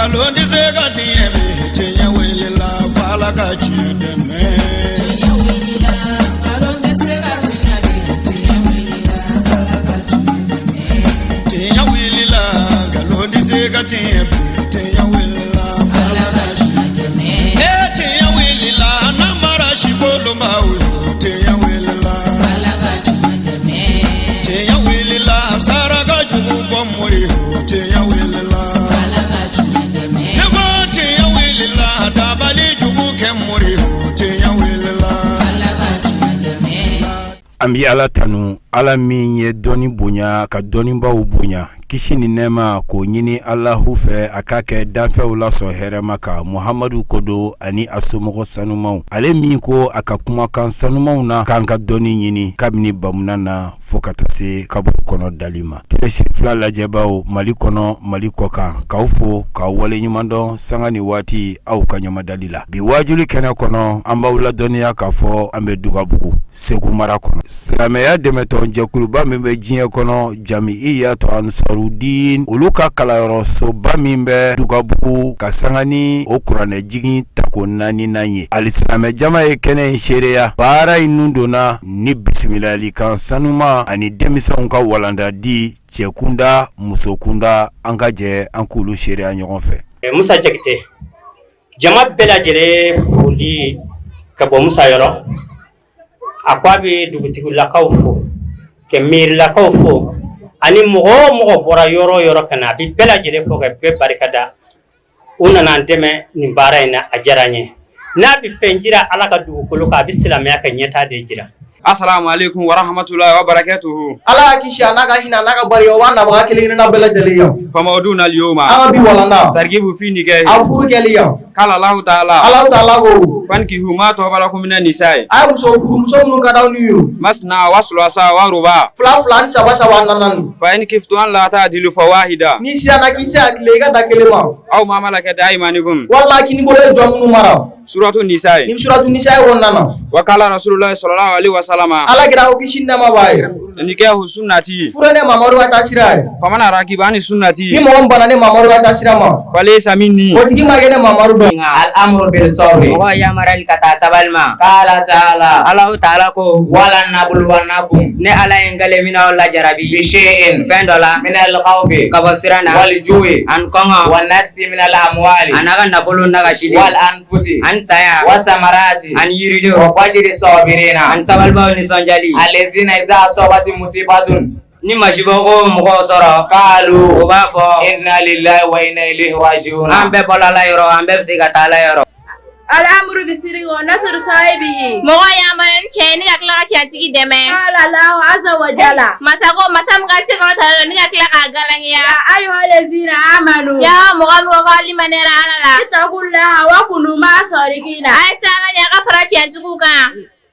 Nkalon tɛ se ka tiɲɛ bi, tiɲɛ wulila f'Ala ka tiɲɛ dɛmɛ. Tiɲɛ wulila, nkalon tɛ se ka tiɲɛ bi, tiɲɛ wulila, Ala ka tiɲɛ dɛmɛ. Tiɲɛ wulila, nkalon tɛ se ka tiɲɛ bi, tiɲɛ wulila f'Ala Ala ka ka tiɲɛ tiɲɛ dɛmɛ. E tiɲɛ wulila, namara sikolonbaw yo, tiɲɛ wulila. Ala ka tiɲɛ dɛmɛ. Tiɲɛ wulila, saraka jugu bɔ mori yo, tiɲɛ wulila. Ala ka tiɲɛ dɛmɛ. Ne ko tiɲɛ wulila, dabali jugu kɛ mori yo, tiɲɛ wulila. Ala ka tiɲɛ dɛmɛ. An bɛ Ala tanu, Ala min ye dɔnni bonya ka dɔnnibaw bonya. Kisi ni nɛɛma k'o ɲini Alahu fɛ, a k'a kɛ danfɛnw lasɔn hɛrɛma kan, Muhamadu kodo ani a somɔgɔ sanumaw, ale min ko a ka kumakan sanumaw na k'an ka dɔnni ɲini kabini bamuna na fo ka taa se kaburu kɔnɔ dali ma. Télé fila lajɛbaw, Mali kɔnɔ, Mali kɔ kan, k'aw fo k'aw waleɲumandɔn sanga ni waati aw ka ɲamadali la. Bi wajuli kɛnɛ kɔnɔ, an b'aw ladɔnniya k'a fɔ an bɛ Dugabugu, Segu mara kɔnɔ. Silamɛya dɛmɛtɔn jɛkuluba min bɛ diɲɛ kɔnɔ, Jamiyatu Ansarudin, olu ka kalanyɔrɔsoba min bɛ Dugabugu, ka sanga ni o kuranɛ jigin tako naaninan ye, alisilamɛ jama ye kɛnɛ in seereya. Baara in nun donna ni bisimilalikan sanuma ani denmisɛnw ka walanda di, cɛkunda, musokunda. An ka jɛ an k'olu seereya ɲɔgɔn fɛ. Musa Jakite, jama bɛɛ lajɛlen foli ka bɔ Musa yɔrɔ. A ko a bɛ dugutigilakaw fo, ka miirilakaw fo, ani mɔgɔ o mɔgɔ bɔra yɔrɔ o yɔrɔ ka na, a bɛ bɛɛ lajɛlen fo ka bɛɛ barikada. U nana an dɛmɛ nin baara in na, a diyara n ye. N'a bɛ fɛn jira Ala ka dugukolo kan, a bɛ silamɛya ka ɲɛtaa de jira. Assalamu alaikum wa rahmatullahi wa barakatuhu. Ala ka kisi a n'a ka hinɛ a n'a ka barika, o b'a nabaga kelen kelenna bɛɛ lajɛlen kan. Famaduna al-yawma. An ka bi walanda. Targibu fi nikahi. A furu kɛli kan. Qala Allahu ta'ala. Alahu ta'ala ko. Fankihu ma taba lakum minan nisa'i. A ye muso furu, muso minnu ka d'aw ni ye. Masna wa sulasa wa ruba. Fila fila ni saba saba, naani naani. Fa in khiftum an la ta'dilu fawahida. N'i siranna k'i tɛ se ka tilen, i ka dan kelen ma. Aw ma malakat aymanukum. Walima k'i ni bolo ye jɔn minnu mara. Suratu nisa'i. Ni suratu nisa'i kɔnɔna na. Wa qala Rasulullah sallallahu alaihi wasallam. Ala kira ko, kisi ni nɛɛma b'a ye. Nikahu sunnati. Furu ne Mamadu ka taa sira ye. Faman ragiba an sunnati. Ni mɔgɔ min banna ne Mamadu ka taa sira ma, Falaysa minni. o tigi ma kɛ ne Mamadu dɔn. Al'amru bil sabri, mɔgɔ yamarali ka taa sabali ma. Qala ta'ala, Alahu ta'ala ko: wala nabluwannakum, ne Ala ye n kale minɛw lajarabi, bi shay'in, fɛn dɔ la, min al khawfi, ka bɔ siran na, wal ju'i, ani kɔngɔ, wa naqsi min al amwali, a n'a ka nafolo nagasili, wal anfusi, ani saya, wa samarati, ani yiridenw, wa bashiri sabirina, ani sabalibaw nisɔndiyali, alezina iza asabati musibatun, ni masiba ko mɔgɔw sɔrɔ, kalu, o b'a fɔ: inna lillahi wa inna ilayhi raji'un, an bɛɛ bɔla Ala yɔrɔ, an bɛɛ bɛ se ka taa Ala yɔrɔ. Al'amru bisiri wa nasru sahibihi. Mɔgɔ yamaruya ni tiɲɛ ni ka tila ka tiɲɛtigi dɛmɛ. Qala Allahu azza wa jalla. Masa ko, masa min ka se kɔrɔ ta, ni ka tila k'a galangiya. Ya ayyuha allazina amanu. Ya mɔgɔ min ko k'aw limaniyara Ala la. Ittaqullaha wa kunu ma'a sadiqina. A ye siran Ala ɲɛ, a ka fara tiɲɛtigiw kan.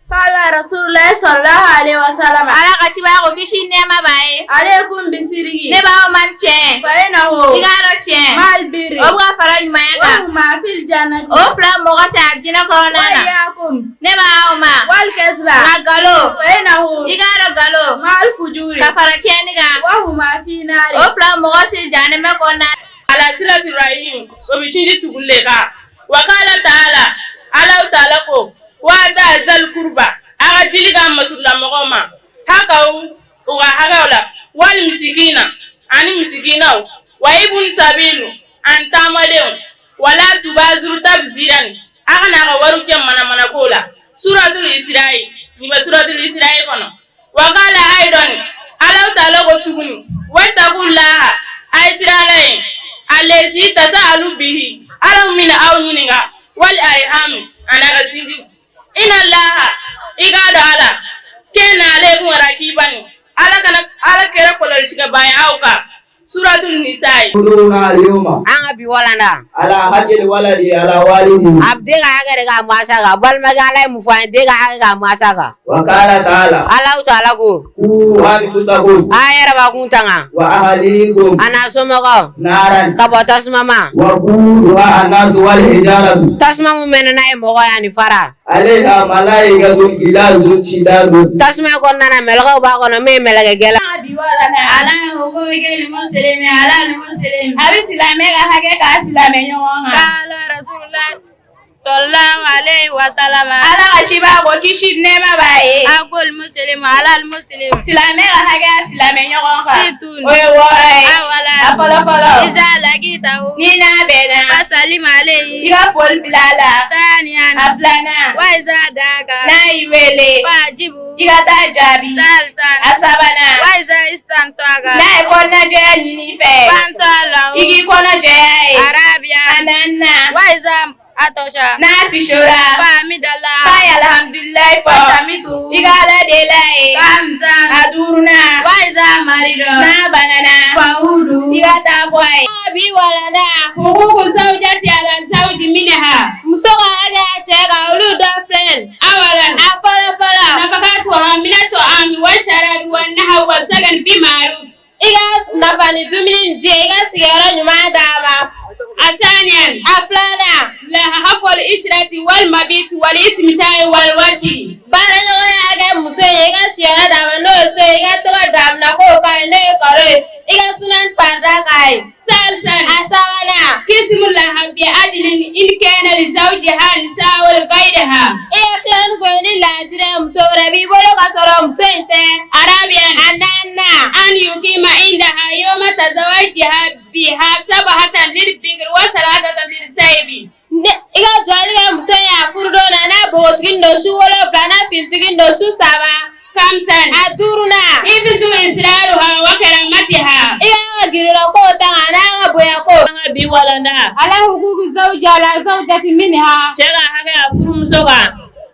Qala Rasulullah sallallahu alaihi wasallam. Ala ka ciba ko, kisi ni nɛɛma b'a ye. Alaykum bisiriki. Ne b'aw ma ni tiɲɛ. Fa innahu. I k'a dɔn tiɲɛ. Ma'al birri. O bɛ ka fara ɲumanya Wa kan. huma fil jannati. O fila mɔgɔ se alijinɛ kɔnɔna Wa na. iyyakum. Ne b'aw ma. Wal kasba. Nka nkalon. Fa innahu. I k'a dɔn nkalon. Ma'al fujuri. Ka fara tiɲɛni kan. Wa huma fi nari. O fila mɔgɔ se jahanama kɔnɔna. Ala silatu rahim, o bɛ sinji tuguli le kan. Wa k'ala taala, Alahu taala ko wa zal kurba, a ka dili ka masurulamɔgɔw ma, hakaw, u ka hakɛw la, wali misikina, ani misikinaw, wa ibun sabilu, ani taamadenw, wala tubazuru tabziran, a kana a ka wariw cɛ manamanako la. Suratul Isra'i, nin bɛ suratul Isra'i kɔnɔ. Wa k'ala ayidan, Alahu taala ko tuguni: watakulaha, a ye siran Ala ye, alezi tasa alu bihi, Ala min bɛna aw ɲininka, wali arihami, a n'a ka sinjiw, ina laha, i k'a dɔn Ala kana alaykum rakiban, Ala kana Ala kɛra kɔlɔsikɛbaa ye aw kan. Suratul Nisa'i. An ka bi walanda. Ala hakili waladi ala walidi. A den ka hakɛ de k'a mansa kan. Balimakɛ, Ala ye mun fɔ an ye? Den ka hakɛ k'a mansa kan. Wa qala ta'ala. Alahu ta'ala ko: Qu anfusakum. A yɛrɛ b'a kun tanga. Wa ahlikum. A n'a somɔgɔw. Naran. Ka bɔ tasuma ma. Wa quduha annasu wal hijaratu. Tasuma mun mɛnɛ n'a ye mɔgɔ ye ani fara. Alayha malaikatun gilazun shidadun. Tasuma in kɔnɔna na, mɛlɛkɛw b'a kɔnɔ min ye mɛlɛkɛ gɛlɛn. Bi Walanda. Ala hukukil muslimi alal muslimi. A bɛ silamɛ ka hakɛ k'a silamɛ ɲɔgɔn kan. Qala rasulullah sallallahu alaihi wa sallam. Ala ka ciba ko kisi ni nɛɛma b'a ye. Hakul muslimu alal muslim. Silamɛ ka hakɛ a silamɛ ɲɔgɔn kan. Situn. O ye 6 ye. Awala. A fɔlɔ fɔlɔ. Iza lagitahu. Ni n'a bɛnna. Fasalim alayhi. I ka foli bila a la. Saniyan. A filanan. Wa iza daka. N'a y'i wele. Fajibu. I ka taa jaabi. Salisan. A sabanan. Wa iza istansaka. N'a ye kɔnɔnajɛya ɲini i fɛ. Fansalahu. I k'i kɔnɔ jɛya ye. Arabiya. A naaninan. Wa iza atosha. N'a tisora. Famidala. K'a ye alihamudulilayi fɔ. Fasamitu. I ka Ala deli a ye. Kamsan. A duurunan. Wa iza marido. N'a banana. Faudu. I ka taa bɔ a ye. Bi walanda. Hukuku zawjati ala zawji minha. Muso ka hakɛ a cɛ kan olu dɔ filɛ. Awalan. A fɔlɔ fɔlɔ. Nafakatuha mina ta'ami wa sharabi wa nahawi wa sakan bi ma'ruf. I ka nafa ni dumuni ni ji ye, i ka sigiyɔrɔ ɲuman d'a ma. Asaniyan. A filanan. Laha haqqul ishrati wal mabit wal istimta'i wal wati. Baaraɲɔgɔnya kɛ muso ye, i ka siyɔrɔ d'a ma n'o ye so ye, i ka to ka damina kow k'a ye n'o ye karo ye, i ka sunan farida k'a ye. Salisan. A sabanan. Qismu laha bi adlin in kana li zawjiha nisa'u ghayriha. I ka tilani ko ni laadiri ye muso wɛrɛ b'i bolo ka sɔrɔ muso in tɛ. Arabiyan. A naaninan. An yuqima indaha yawma tazawwajiha biha sab'atan lil bikri wa salasatan lil sayyibi. I ka jɔli kɛ muso ye a furudon na n'a npogotiginin don su 7 n'a fintiginin don su 3. Kamsan. A duurunan. Hifzu israruha wa karamatiha. I ka ka girinna kow ta kan n'a ka bonya ko. An ka bi walanda. Ala hukuku zawji ala zawjati minha. Cɛ ka hakɛ a furumuso kan.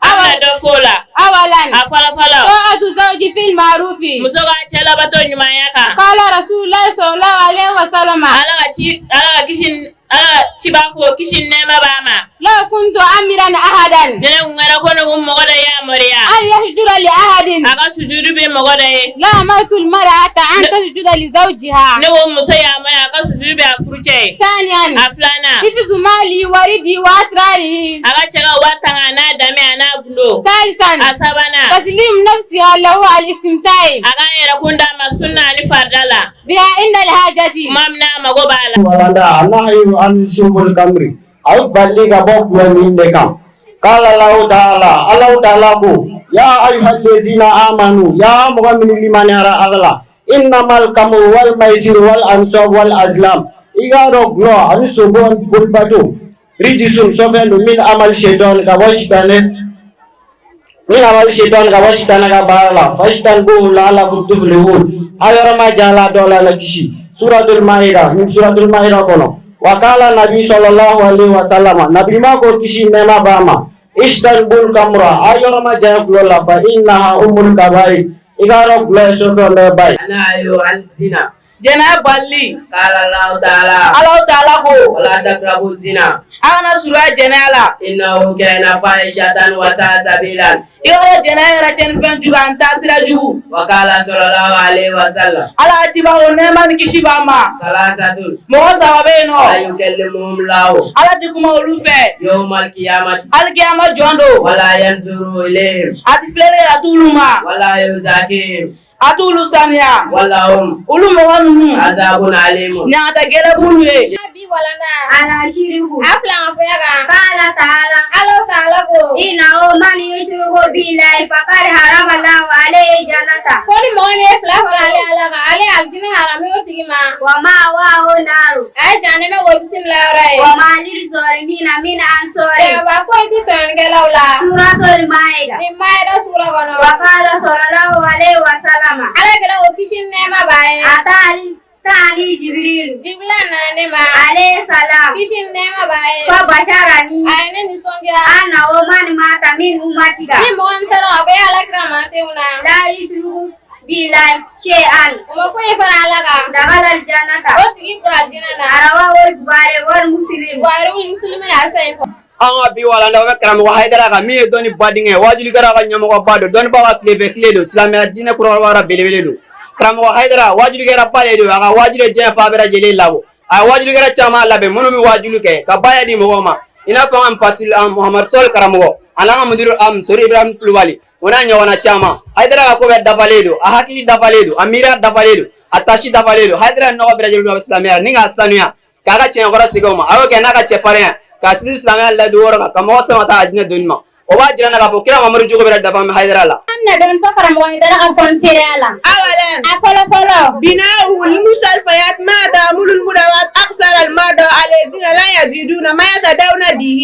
An ka dɔ f'o la. Awalan. A fɔlɔ fɔlɔ. Ta'atu zawji fil ma'rufi. Muso ka cɛ labato ɲumanya kan. Qala Rasulullah sallallahu alaihi wa sallam. Ala ka ci Ala ka kisi Ala ka ciba ko kisi ni nɛɛma b'a ma. Law kuntu amiran ahadan. Ni ne kun kɛra ko ne kun mɔgɔ dɔ yamaruya. An yasjuda li ahadin. A ka sujudu bɛ mɔgɔ dɔ ye. La amartu al mar'ata an tasjuda li zawjiha. Ne ko muso yamaruya a ka sujudu bɛ a furucɛ ye. Saniyan. A filanan. Hifzu mali waridi wa asrarihi. A ka cɛ ka wari tanga a n'a danbe a n'a gundo. Salisan. A sabanan. Taslim nafsiha lahu al istimta'i. A k'a yɛrɛ kun d'a ma sunna ani farida la. Biha inda al hajati. Tuma min n'a mago b'a la. Walanda nahyu an shurbil kamri a ye bali ka bɔ gulɔ min de kan. Qala Allahu ta'ala, Allahu ta'ala ko ya ayyuhallazina amanu, ya mɔgɔ minnu limaniyara Ala la, innamal kamru wal maisir wal ansab wal azlam, i k'a dɔn gulɔ ani sogo bolibato rijisun sɔfɛn don min amal shaitan ka bɔ sitanɛ min amal shaitan ka bɔ sitanɛ ka baara la fajtanibuhu la'allakum tuflihun aw yɔrɔ ma jan la dɔ la la kisi. Suratul maida, min suratul maida kɔnɔ. Wa qala nabi sallallahu alaihi wasallam, nabi ma ko kisi nɛɛma b'a ma, ijtanibul kamra aw yɔrɔ ma jan gulɔ la fa innaha umul kaba'is, i k'a dɔn gulɔ ye sɔfɛn bɛɛ ba ye. Nahyu an zina. Jɛnɛya balili. Qala Allahu ta'ala. Allahu ta'ala ko. Wala taqrabu zina. A kana surunya jɛnɛya la. Innahu kana fahishatan wa sa'a sabilan. I ka dɔn jɛnɛya kɛra tiɲɛnifɛn jugu ani taasira jugu. Wa qala sallallahu alaihi wa sallam. Ala ka ciba ko nɛɛma ni kisi b'a ma. Salasatun. Mɔgɔ 3 bɛ yen nɔ. La yukallimuhum Allahu. Ala tɛ kuma olu fɛ. Yawmal qiyamati. Alikiyama jɔn don. Wala yanzuru ilayhim. A tɛ filɛli kɛ ka t'olu ma. Wala yuzakkihim. A t'olu saniya. Walahum. Olu mɔgɔ ninnu. Azabun alimun. Ɲangata gɛlɛn b'olu ye. Bi walanda. Ala shiriku. A filankafoya kan. Qala ta'ala. Allahu ta'ala ko. Innahu man yushriku billahi faqad harama Allahu alayhi jannata. Ko ni mɔgɔ min ye fila fara ale Ala kan, ale ye alijinɛ haramu o tigi ma. Wa ma'wahu naru. A ye jahanama k'o bisimila yɔrɔ ye. Wa ma lizalimina min ansori. Dɛmɛbaa foyi tɛ tɔɲɔnikɛlaw la. Suratul Maida. Nin Maida sura kɔnɔ. Wa qala sallallahu alayhi wa sallam. Ala kira o kisi ni nɛɛma b'a ye. Atani tani Jibril. Jibrila nana ne ma. Alayhi salam. Kisi ni nɛɛma b'a ye. Fa basharani. A ye ne nisɔndiya. Annahu man mata min ummatika. Ni mɔgɔ min sera ka bɔ e Ala kira mantenw na. La yushriku billahi shay'an. O ma foyi fara Ala kan. Dakhala al-jannata. O tigi bɛ don alijinɛ na. Rawahu al-Bukhari wal Muslim. Bukhari ni Muslim y'a san fɔ. An ka bi walanda o bɛ karamɔgɔ Hayidara kan min ye dɔnni badenkɛ ye, wajulikɛlaw ka ɲɛmɔgɔba don, dɔnnibaw ka tilefɛ tile don, silamɛya diinɛ kɔrɔbara belebele don. Karamɔgɔ Hayidara wajulikɛla ba de don, a ka wajuli ye diɲɛ fan bɛɛ lajɛlen labɔ. A ye wajulikɛla caman labɛn minnu bɛ wajuli kɛ ka baya di mɔgɔw ma, i n'a fɔ an ka Muhamadu Sɔli karamɔgɔ ani an ka mudiru Sori Ibrahim Kulubali. O n'a ɲɔgɔnna caman. Hayidara ka ko bɛɛ dafalen don, a hakili dafalen don, a miiriya dafalen don, a tasi dafalen don. Hayidara ye nɔgɔ bɛɛ lajɛlen don silamɛya ni k'a sanuya, k'a ka tiɲɛkɔrɔ segin o ma. A y'o kɛ n'a ka cɛfarinya, k'a sinsin silamɛya layidu wɔɔrɔ kan, ka mɔgɔ sama taa alijinɛ donni ma. O b'a jira n na k'a fɔ kira Mamadu jogo bɛɛ dafa bɛ Hayidara la. An bɛna dɔɔni fɔ karamɔgɔ Hayidara ka fɔnisereya la. أولا A fɔlɔ fɔlɔ. بناؤه المستشفيات ما تعمل المدوات أكثر المرضى الذين لا يجدون ما يتداون به.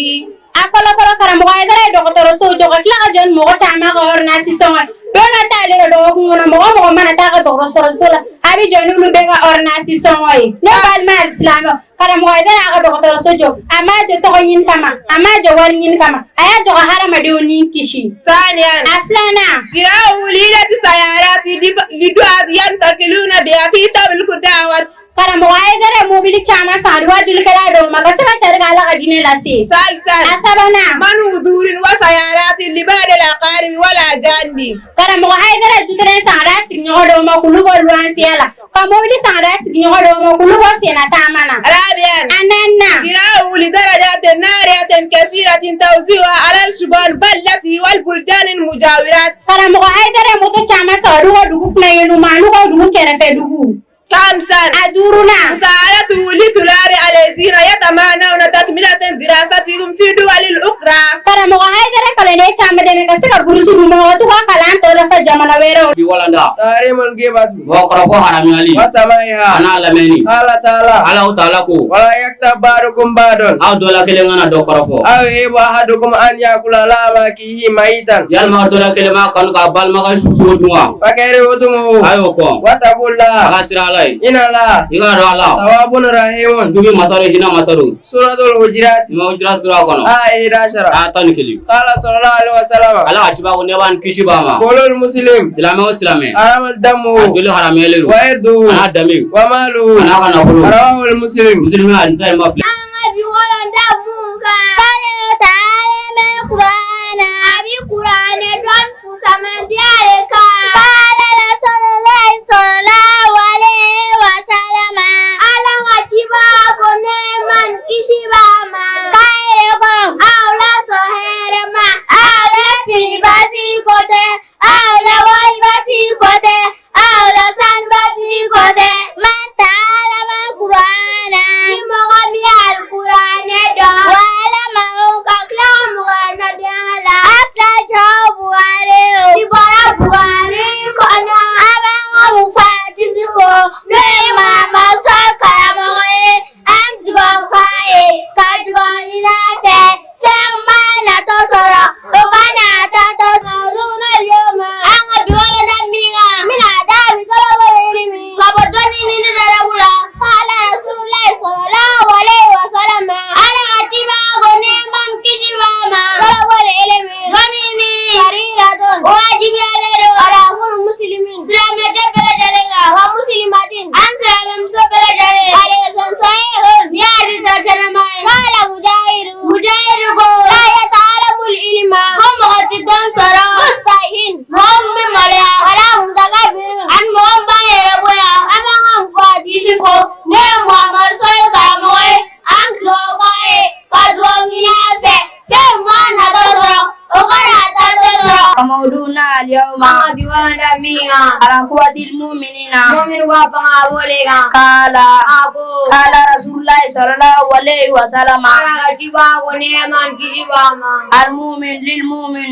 A fɔlɔ fɔlɔ, karamɔgɔ Hayidara ye dɔgɔtɔrɔsow jɔ ka tila ka jɔ ni mɔgɔ caman ka ordonnance sɔngɔ. Don dɔ t'ale la dɔgɔkun kɔnɔ, mɔgɔ o mɔgɔ mana taa ka dɔgɔtɔrɔso la, a bɛ jɔ n'olu bɛɛ ka ordonnance sɔngɔ ye. Ne balima alisilamɛw, karamɔgɔ Hayidara y'a ka dɔgɔtɔrɔso jɔ, a m'a jɔ tɔgɔ ɲini kama, a m'a jɔ wari ɲini kama, a y'a jɔ ka hadamadenw ni kisi. ثانيا A filanan. شراؤه لعدة سيارات لدعاة ينتقلون بها في تبليغ الدعوة. Karamɔgɔ Hayidara ye mobili caman san a di waajulikɛla dɔw ma ka se ka cari ka Ala ka diinɛ lase. ثالثا A sabanan. منح دور وسيارات لبعض الأقارب والأجانب. Karamɔgɔ Hayidara ye dutɛrɛn san ka d'a sigiɲɔgɔn dɔw ma k'olu bɔ luwanseya la, ka mobili san ka d'a sigiɲɔgɔn dɔw ma k'olu bɔ senna taama na. رابعا A naaninan. شراؤه لدرجات نارية كثيرة توزيعها على الشبان بلدته والبلدان المجاورات. Karamɔgɔ Hayidara ye moto caman san ka d'u ka dugu kunayɛnw ma an'u ka dugu kɛrɛfɛ dugu. خامسا A duurunan. مساعدته لطلاب الذين يتمنون تكملة دراستهم في دول الأخرى. Karamɔgɔ Hayidara kalanden caman dɛmɛ ka se ka burusu d'u ma ka t'u ka kalan tɔ dafa jamana wɛrɛw. Bi walanda. تحريم الغيبة Mɔgɔkɔrɔbɔ haramuyali. وسماعها. A n'a lamɛnni. قال تعالى Alahu taala ko. ولا يغتب بعضكم بعضا. Aw dɔ la kelen kana dɔ kɔrɔfɔ. أو يحب أحدكم أن يأكل لحم أخيه ميتا. Yalima aw dɔ la kelen b'a kanu k'a balima ka sogo dun wa? فكرهتموه. A y'o kɔn. واتقوا الله. A ka siran Ala ye. إن الله I k'a dɔn Ala. تواب رحيم. Tubi masa don, hinɛ masa don. سورة الحجرات. Ma Hujurat sura kɔnɔ. آية 11. Aya 11. قال صلى الله عليه وسلم. Ala ka ciba ko nɛɛma ni kisi b'a ma. كل المسلم. Silamɛ o silamɛ. حرام دمه. A joli haramuyalen don. وعرضه. A n'a danbe. وماله. A n'a ka nafolo. رواه المسلم. Muslimi hadisa in ma filɛ. An ka bi walanda mun kan? K'ale taale mɛ kuranɛ. A bi kuranɛ dɔn fusamandiya de kan. K'ale la sɔlɔlayi sɔlɔlahu alehi wa salama. Ala ka ciba ko nɛɛma ni kisi b'a ma. K'ale ko aw la sɔn hɛrɛ ma. Aw la filibati ko tɛ. Aw la waribati ko tɛ. Aw la sanubati ko tɛ. Man ta'alama kuranɛ. Ni mɔgɔ min ye alikuranɛ dɔn. Walama ka tila ka mɔgɔ ladon a la. Akhrajahu Buhari. Ni bɔra Buhari kɔnɔ. An b'an ka mufatisi fo. N'o ye Mama Sɔl karamɔgɔ ye. An bɛ dugawu k'a ye. Ka dugawu ɲini a fɛ. Fɛn min b'a natɔ sɔrɔ, o ka n'a tatɔ sɔrɔ. An ka bi walanda min kan. N bɛna da bi kɔrɔbɔ ilimi. Ka bɔ dɔnni ɲini darabu la. Kala Rasulullahi sallallahu alaihi wa sallam. Ala ka ciba ko nɛɛma ni kisi b'a ma. Talabul ilimi. Dɔnni ɲini. Faridatun. Wajibiyalen don. Ala kulli muslimin. Silamɛ cɛ bɛɛ lajɛlen kan. Wa muslimatin. An silamɛmuso bɛɛ lajɛlen. Hadisun sahihun. Ni hadisa kɛnɛma ye. Kala Mujahidu. Mujahidu ko. La yata'allamul ilma. Ko mɔgɔ ti dɔn sɔrɔ. Mustahin. Mɔgɔ min bɛ maloya. Wala mutakabbirun. Ani mɔgɔ min b'a yɛrɛ bonya. An b'an ka mufatisi fo. Ne ye Muhamadu Sɔli karamɔgɔ ye. An dugawu k'a ye. Ka dugawu ɲini a fɛ. Fɛn min b'a natɔ sɔrɔ, o kana a tatɔ sɔrɔ. موضوعنا اليوم على قوة المؤمنين. قال قال رسول الله صلى الله عليه وسلم المؤمن للمؤمن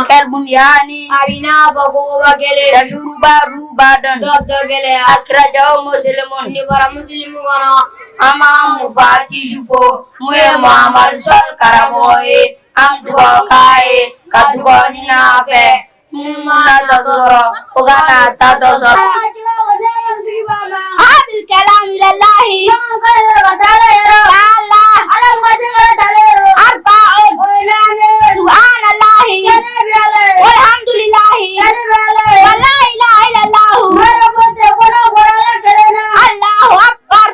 كالبنيان يشد بعضه بعضا. أخرجه مسلم. An b'an mufatisi fo mun ye Muhamadu Sɔli karamɔgɔ ye. An dugawu k'a ye ka dugawu ɲini a fɛ. Mun mana dɔ sɔrɔ, o ka n'a ta dɔ sɔrɔ. أحب الكلام إلى الله تعالى أربع سبحان الله والحمد لله ولا إله إلا الله الله أكبر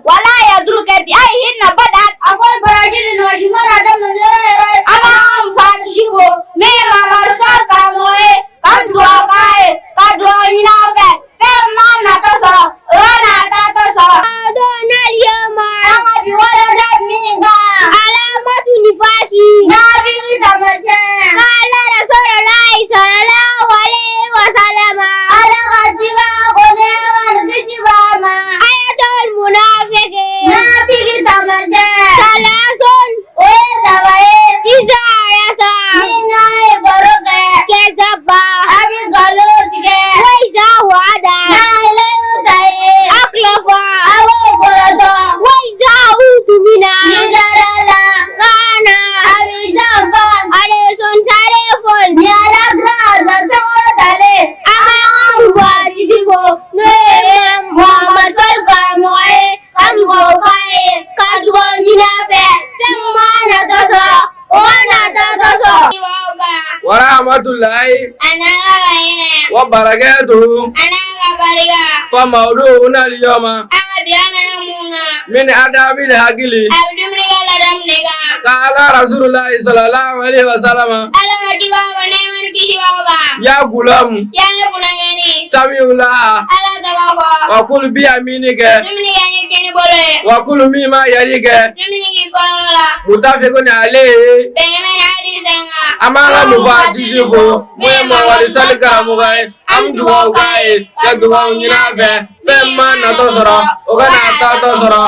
ولا يدرك بأيهن بدأت. An b'an mufatisi fo min ye Mamadu Sɔli karamɔgɔ ye, ka dugawu k'a ye, ka dugawu ɲini a fɛ. Fɛn min b'a natɔ sɔrɔ, o ka n'a tatɔ sɔrɔ. An ka bi walanda min kan. Alamatu nifaki. Nafiki taamasiyɛn. Kala Rahmatulahi. Ani Ala ka hinɛ. Wa barakatuhu. Ani Ala ka barika. Fa mawduuna al-yawma. An ka bi an nana mun kan? Min adabil akili. A bɛ dumuni kɛ ladamu de kan. Qala Rasulullahi sallallahu alaihi wasallam. Ala ka ciba ko nɛɛma ni kisi b'a kan. Ya gulam. Ya ye kunankɛni. Samillah. Ala tɔgɔ fɔ. Wa kul bi yaminika. Dumuni kɛ ni kini bolo ye. Wa kul mimma yalika. Dumuni k'i kɔnɔna la. Mutafikun alayhi. Bɛn bɛ na hadisa in kan. An b'an ka mufatisi fo mun ye Mamadu Sali karamɔgɔ ye an bɛ dugawu k'a ye ka dugawu ɲini a fɛ fɛn min m'a natɔ sɔrɔ o kana a taatɔ sɔrɔ.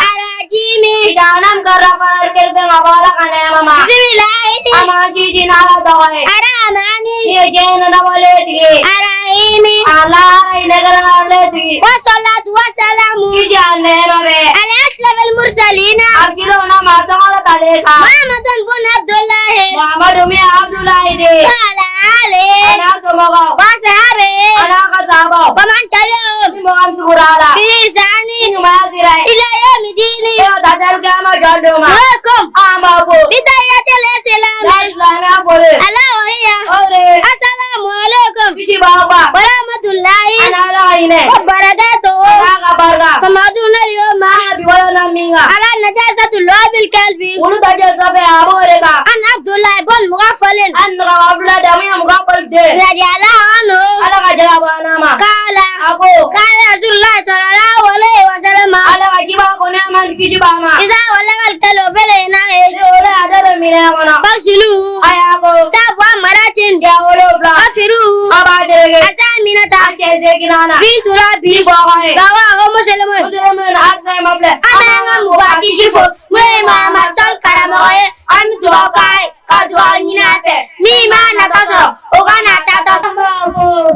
Arajimi. Idanam karra farar kelbe ma bala kana mama. Bisimilahi. Ama chichi na ala tɔgɔ ye. Aramani. Ni ye diɲɛ nabɔlen tigi. Arahimi. Ala hinɛkɛrɛnkɛrɛnlen tigi. Wasalatu wasalamu. Kisi a nɛɛma bɛ. Ala ashrafil mursalina. A cidenw na maa tɔgɔ talen kan. Muhammadun bun Abdullahi. Muhammadu min ye Abdulayi den. Wa ala alihi. A n'a somɔgɔw. Wa sahabihi. A n'a ka sahabaw. Wa man tabi'ahum. Ni mɔgɔ min tugura a la. Bi ihsani. Ni ɲumanya sira ye. Ila yawmi dini. Fo ka taa se alikiyama jɔ don ma. Welcome. An b'aw fo. Bi tahiyatil islami. N'a silamɛya foli. Ala wa hiya. O de ye. Assalamu alaikum. Kisi b'aw kan. Wa rahmatullahi. A n'Ala ka hinɛ. Wa barakatuhu. A n'a ka barika. Famaduna al-yawma. An ka bi walanda min kan. Ala najasatu lu'abil kalbi. Wulu dajɛ sɔfɛ a b'o de kan. An Abdullahi bun Mughaffalin. An ka Abdulayi da mun ye Mughaffal den. Radiyallahu anhu. Ala ka jɛ ka bɔ a n'a ma. Qala. A ko. Qala Rasulullah sallallahu alaihi wa sallam. Ala ka ciba ko nɛɛma ni kisi b'a ma. Iza walaga al-kalbu fil ina'i. Ni wulu y'a da don minɛn kɔnɔ. Faghsiluhu. A y'a ko. Sab'a maratin. Siɲɛ 7. Afiruhu. A b'a tereke. Asaminata. A siɲɛ 8 na. Fi turabi. Ni bɔgɔ ye. Rawahu Muslimun. Muslimun hadisa in ma filɛ. An b'an ka mufatisi fo n'o ye Mamadu Sali karamɔgɔ ye an bɛ dugawu k'a ye ka dugawu ɲini a fɛ min m'a natɔ sɔrɔ o kana taatɔ sɔrɔ.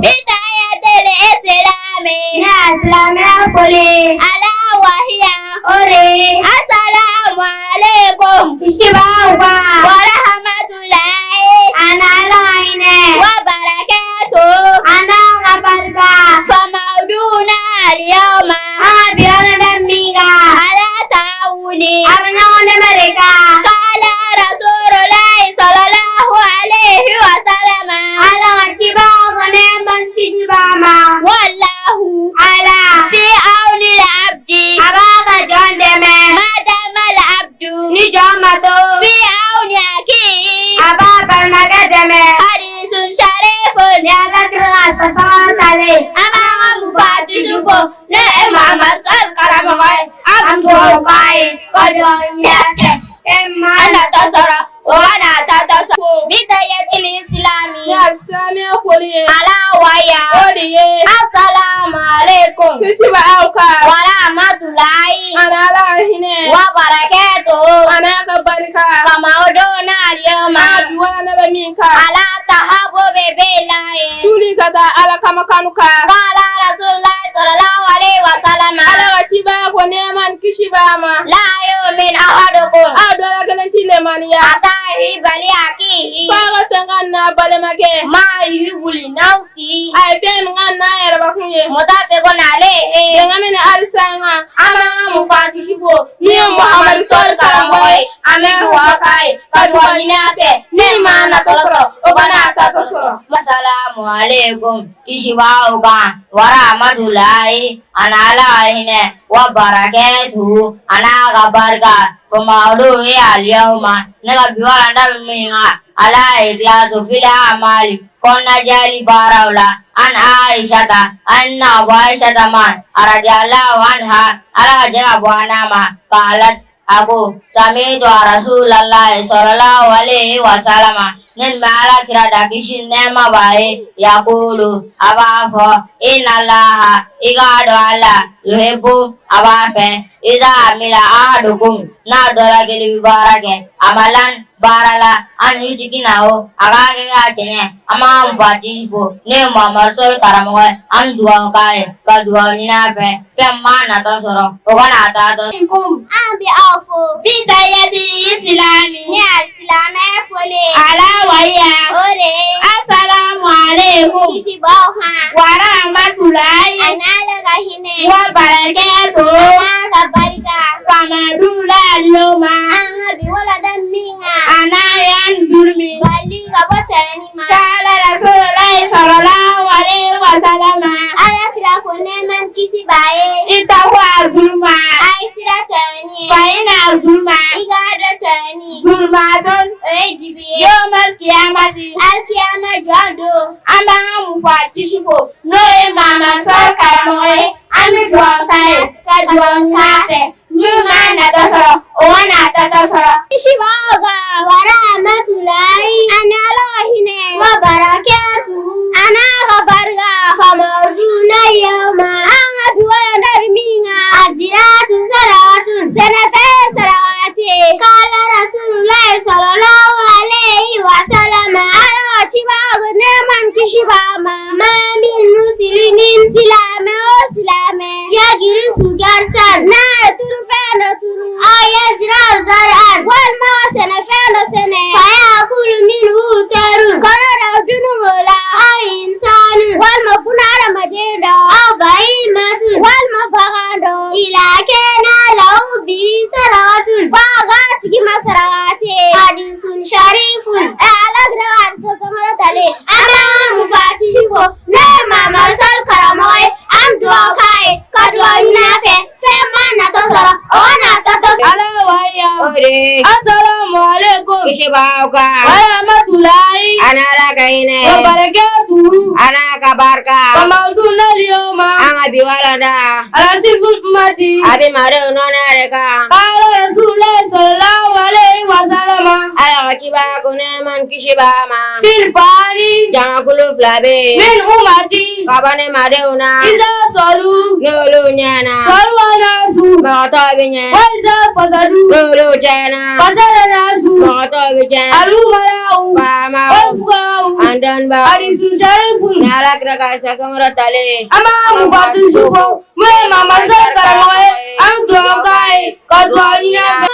Bi tahiyatil islami. Ne ya silamɛya foli. Ala wa hiya. O de ye. Assalamu alaikum. Kisi b'aw kan. Wa rahmatulahi. A n'Ala ka hinɛ. Wa barakatuh. A n'a ka barika. Famauduna al-yawma. An ka bi walanda min kan. Ala ta'awuni. A bɛ ɲɔgɔn dɛmɛ de kan. Qala Rasulullahi sallallahu alaihi wa sallam. Ala ka ciba ko nɛɛma ni kisi b'a ma. Wallahu. Ala. Fi auni al-abdi. A b'a ka jɔn dɛmɛ. Ma dama al-abdu. Ni jɔn ma to. Fi auni akhihi. A b'a balimakɛ dɛmɛ. Hadisun sharifun. Ni Ala kira ka sasaman talen. An b'an ka mufatisi fo n'o ye Mamadu Sali karamɔgɔ ye. An bɛ dugawu k'a ye ka dugawu ɲini a fɛ. E ma. An natɔ sɔrɔ o kana taatɔ sɔrɔ. Bi tahiyatil islami. Ni alisilamɛya foli ye. Ala waya. O de ye. Assalamu alaikum. Kisi bɛ aw kan. Wa rahmatulahi. A n'Ala ka hinɛ. Wa barakatuhu. A n'a ka barika. Famauduna al-yawma. An ka bi walanda bɛ min kan. Ala tahabbubi billahi. Suli ka taa Ala kama kanu kan. Qala Rasulullahi sallallahu alaihi wa sallam. Ala ka ciba ko nɛɛma ni kisi b'a ma. La yu'min ahadukum. Aw dɔ la kelen ti lemaniya. Hatta yuhibba li akhihi. F'a ka fɛn kanu a balimakɛ. Ma yuhibbu li nafsihi. A ye fɛn min kanu n'a yɛrɛbakun ye. Muttafaqun alayhi. Bɛnkan bɛ nin hadisa in kan. An b'an ka mufatisi fo Min ye Muhamadu Sali karamɔgɔ ye. An bɛ dugawu k'a ye ka dugawu ɲini a fɛ min m'a natɔ sɔrɔ o kana taatɔ sɔrɔ. Assalamu alaikum kisi b'aw kan wa rahmatulahi a n'Ala ka hinɛ wa barakatuhu a n'a ka barika famawudu al-yawma ne ka bi walanda bɛ min kan ala ikhlasu fil amali kɔnɔnajɛli baaraw la an Aishata an na bɔ Aishata ma radiyallahu anha Ala ka jɛ ka bɔ a n'a ma qalat a ko sami'tu Rasulallahi sallallahu alaihi wa sallama ne tun bɛ Ala kira da kisi ni nɛɛma b'a ye yakulu a b'a fɔ inna Allaha i k'a dɔn Ala yuhibbu a b'a fɛ iza amila ahadukum n'a dɔ la kelen bɛ baara kɛ amalan baara la an yutikinahu a k'a kɛ k'a cɛɲɛ an b'an mufatisi fo ne ye Muhamadu Sali karamɔgɔ ye an bɛ dugawu k'a ye ka dugawu ɲini a fɛ fɛn min m'a natɔ sɔrɔ o kana a taatɔ An bɛ aw fo. Bi tahiyatil islami. Ni alisilamɛ foli ye. Ala waya. O de ye. Assalamu alaikum. Kisi b'aw kan. Wa rahmatulahi. A n'Ala ka hinɛ. Wa barakatuhu. A n'a ka barika. Famadula al-yawma. An ka bi walanda min kan. A n'a An zulmi. Bali ka bɔ tɔɲɔni ma. Kala Rasulullahi sallallahu alaihi wasallam. Ala kira ko nɛɛma ni kisi b'a ye. Ittaqu zulma. A ye siran tɔɲɔni ɲɛ. Fa inna zulma. I k'a dɔn tɔɲɔni. Zulmatun. O ye dibi ye. Yawmal qiyamati. Alikiyama jɔ don. An b'an ka mufatisi fo n'o ye Mama Sɔri karamɔgɔ ye. An bɛ dugawu k'a ye ka dugawu ɲini a fɛ. Min m'a natɔ sɔrɔ o kana a taatɔ sɔrɔ. Kisi b'aw kan. Warahamatulahi. Ani Ala ka hinɛ. Wa barakatuhu. A n'a ka barika. Famawuduna yawma. An ka bi walanda bɛ min kan. Aziratu sarawatun. Sɛnɛfɛn sarakati ye. Kala Rasululahi sallallahu alayhi wa salama. Ala ka ciba ko nɛɛma ni kisi b'a ma. Ma min musilimin silamɛ o silamɛ. Yagirisu garisan. N'a ye turufɛn dɔ turu. Aw yazira'u zar'an. Walima ka sɛnɛfɛn dɔ sɛnɛ. Fayakulu minhu tayirun. Kɔnɔ dɔ dunu o la. Aw insanu. Walima bunahadamaden dɔ. Aw bahimatun. Walima bagan dɔ. Ila kana lahu bihi sadakatun. F'a k'a tigi ma sarakati ye. Hadisun sharifun. Ɛ Ala kira ka hadisa sankɔrɔ talen. An b'an ka mufatisi fo n'o ye Mamadu Sali karamɔgɔ ye. An bɛ dugawu k'a ye ka dugawu ɲini a fɛ. Fɛn m'a natɔ sɔrɔ o kana a taatɔ sɔrɔ. Ala waya. O de. Asalamu alaikum. Kisi b'aw kan. Warahmatulahi. A n'Ala ka hinɛ. Wa barakatuhu. A n'a ka barika. Famawuduna liyawma. An ka bi walanda. Ala silful umati. A bɛ maadenw nɔnɔ de kan. Kala Rasulullahi sallallahu alaihi wasallam. Ala ka ciba ko nɛɛma ni kisi b'a ma. Sinfani. Jamakulu fila bɛ yen. Min umati. Ka bɔ ne maadenw na. Iza sɔlu. N'olu ɲɛna. Sɔlu nasu. Mɔgɔ tɔw bɛ ɲɛ. Wa iza fasadu. N'olu tiɲɛna. Fasada nasu. Mɔgɔ tɔw bɛ tiɲɛ. Alumara'u. Faamaw. Wal fuqaha'u. An dɔnnibaaw. Hadisun sharifun. Ni Ala kira ka hadisa sankɔrɔ talen. An b'an ka mufatisi fo n'o ye Mama Sali karamɔgɔ ye. An bɛ dugawu k'a ye ka dugawu ɲini a fɛ.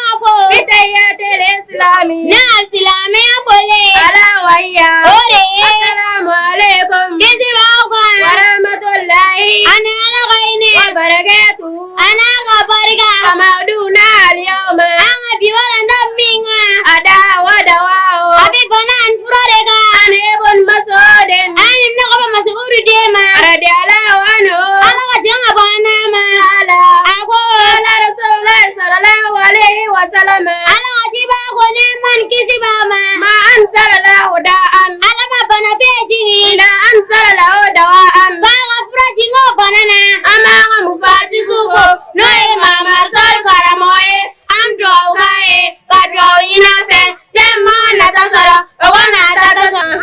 Bitahiyatil islami. Ne ka silamɛya foli. Ala waya. O de ye. Asalamu alaikum. Kisi b'aw kan. Warahmatullahi. Ani Ala ka hinɛ. Wa barakatuhu. A n'a ka barika. Famawuduna al-yawma. An ka bi walanda min kan. Ada wa dawa'u. A bɛ bana ani fura de kan. An ibn Mas'udin. An ni ka bɔ Masuudu den ma. Radiyallahu anhu. Ala ka jɛn ka bɔ an n'a ma. Qala. A ko. Qala Rasulullahi sallallahu alaihi wa sallam. Ala ka ciba ko nɛɛma ni kisi b'a ma. Ma anzala Allahu da'an. Ala ma bana foyi jigin. Illa anzala lahu dawa'an. F'a ka fura jigin o bana na. An b'an ka mufatisiw fo n'o ye Mama Sali karamɔgɔ ye. An bɛ dugawu k'a ye ka dugawu ɲini a fɛ. Fɛn m'a natɔ sɔrɔ o kana a taatɔ sɔrɔ.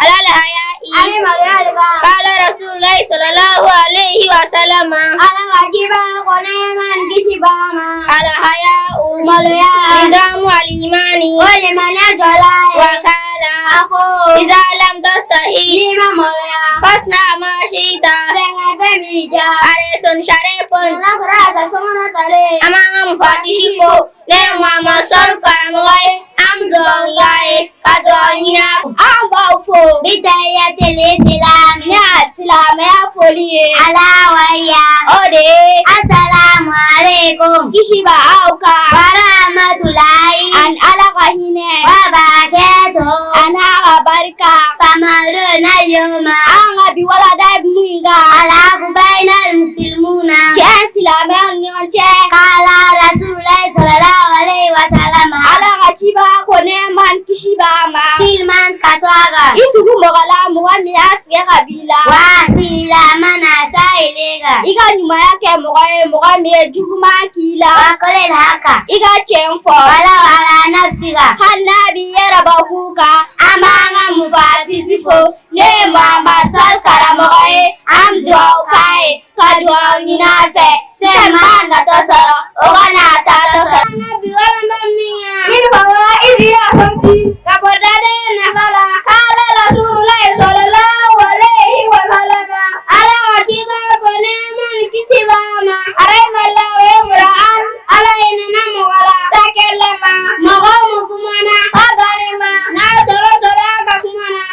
Ala lahaya A bɛ maloya de kan. Kala Rasulullahi sallallahu alaihi wa sallam. Ala ka ciba ko nɛɛma ni kisi b'a ma. Alhaya'u. Maloya. Nizamu al-imani. O limaniya jɔlan ye. Wa kala. A ko. Iza lam tastahi. N'i ma maloya. Fasna ma shi'ta. Fɛn kɛ fɛn min diya. Hadisun sharifun. Ala kira ka sankɔrɔ talen. An b'an ka mufatisi fo ne ye Mama Sali karamɔgɔ ye. An bɛ dugawu k'a ye ka dugawu ɲini a fɛ. An b'aw fo. Bitahiyatil islam. Ne ya silamɛya foli ye. Ala waya. O de ye. Asalamu alaikum. Kisi b'aw kan. Warahmatulahi. Ani Ala ka hinɛ. Wa barakatuhu. A n'a ka barika. Famaruna yawma. An ka bi walanda bɛ min kan. Alaku bainal muslimuna. Cɛ silamɛw ni ɲɔgɔn cɛ. Kala Rasulullahi sallallahu alaihi wa sallam. Ala ka ciba ko nɛɛma ni kisi b'a ma. Silman katɔga. I tugu mɔgɔ la mɔgɔ min y'a tigɛ ka b'i la. Wa sila man asa ilayka. I ka ɲumanya kɛ mɔgɔ ye mɔgɔ min ye juguman k'i la. Wa qulil haqqa. I ka tiɲɛ fɔ. Walaw ala nafsika. Hali n'a b'i yɛrɛ bakun kan. An b'an ka mufatisi fo Ne ye Mama Sali karamɔgɔ ye. An bɛ dugawu k'a ye ka dugawu ɲini a fɛ. Fɛn m'a natɔ sɔrɔ o kana a taatɔ sɔrɔ. An ka bi walanda min kan. Min fawaidi hamsi. Ka bɔ dadenya nafa la. Kala Rasulullahi sallallahu alaihi wa sallam. Ala ka ciba ko nɛɛma ni kisi b'a ma. Rahimallahu imra'an. Ala hinɛna mɔgɔ la. Takallama. Mɔgɔ mun kumana. Fagalima. N'a sɔrɔ sɔrɔ a ka kuma na.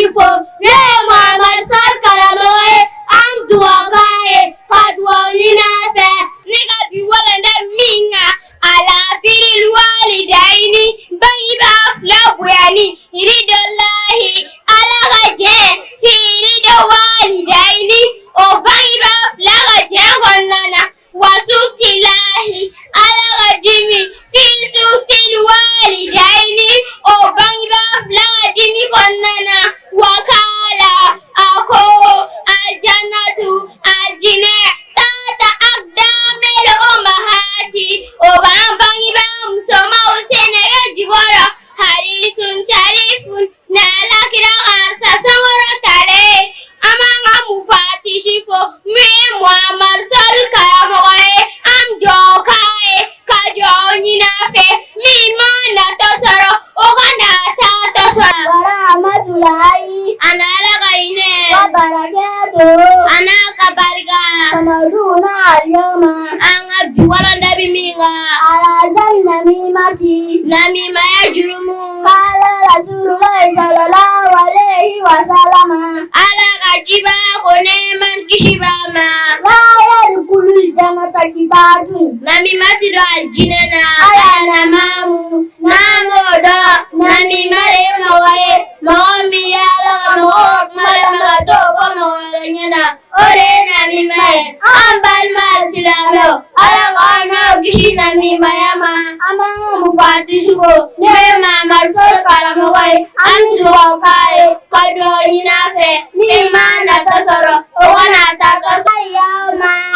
Mufatisi fo n'o ye Muhamadu Sali karamɔgɔ ye an dugawu k'a ye ka dugawu ɲini a fɛ. Ne ka bi walanda min kan ala biril walidaini bangebaa fila bonyani ridalahi Ala ka jɛn fi rida walidaini o bangebaa fila ka jɛn kɔnɔna na wa suktilahi Ala ka dimi fi suktil walidaini o bangebaa fila ka dimi kɔnɔna na wa kala a ko aljannatu aljinɛ tata akdamil umahati o b'an bangebaa musomanw sennɛgɛ jukɔrɔ hadisun sharifun n'Ala kira ka sankɔrɔtalen an b'an ka mufatisi fo min ye Muhamadu Sali karamɔgɔ ye an dugawu k'a ye ka dugawu ɲini a fɛ min ma natɔ sɔrɔ o kana taatɔ sɔrɔ. Warahamatulahi. A n'Ala ka hinɛ. Wa barakatuhu. A n'a ka barika. Famaduna aliyoma. An ka bi walanda bɛ min kan. Alazal namimati. Namimaya jurumu. Kala rasululahi sallallahu alayhi wa sallama. Ala ka ciba ko nɛɛma ni kisi b'a ma. La yadkhulul jannata kitatun. Namima ti don alijinɛ na. Ala namamu n'a m'o dɔn namima de ye mɔgɔ ye mɔgɔ min ye Ala ka mɔgɔw kuma lamɛn ka t'o fɔ mɔgɔ wɛrɛ ɲɛna o de ye namima ye an balima silamɛw Ala k'an n'aw kisi namimaya ma an b'an ka mufatisi fo n'o ye Mamadu Sali karamɔgɔ ye an bɛ dugawu k'a ye ka dugawu ɲini a fɛ min ma natɔ sɔrɔ o kana taatɔ sɔrɔ.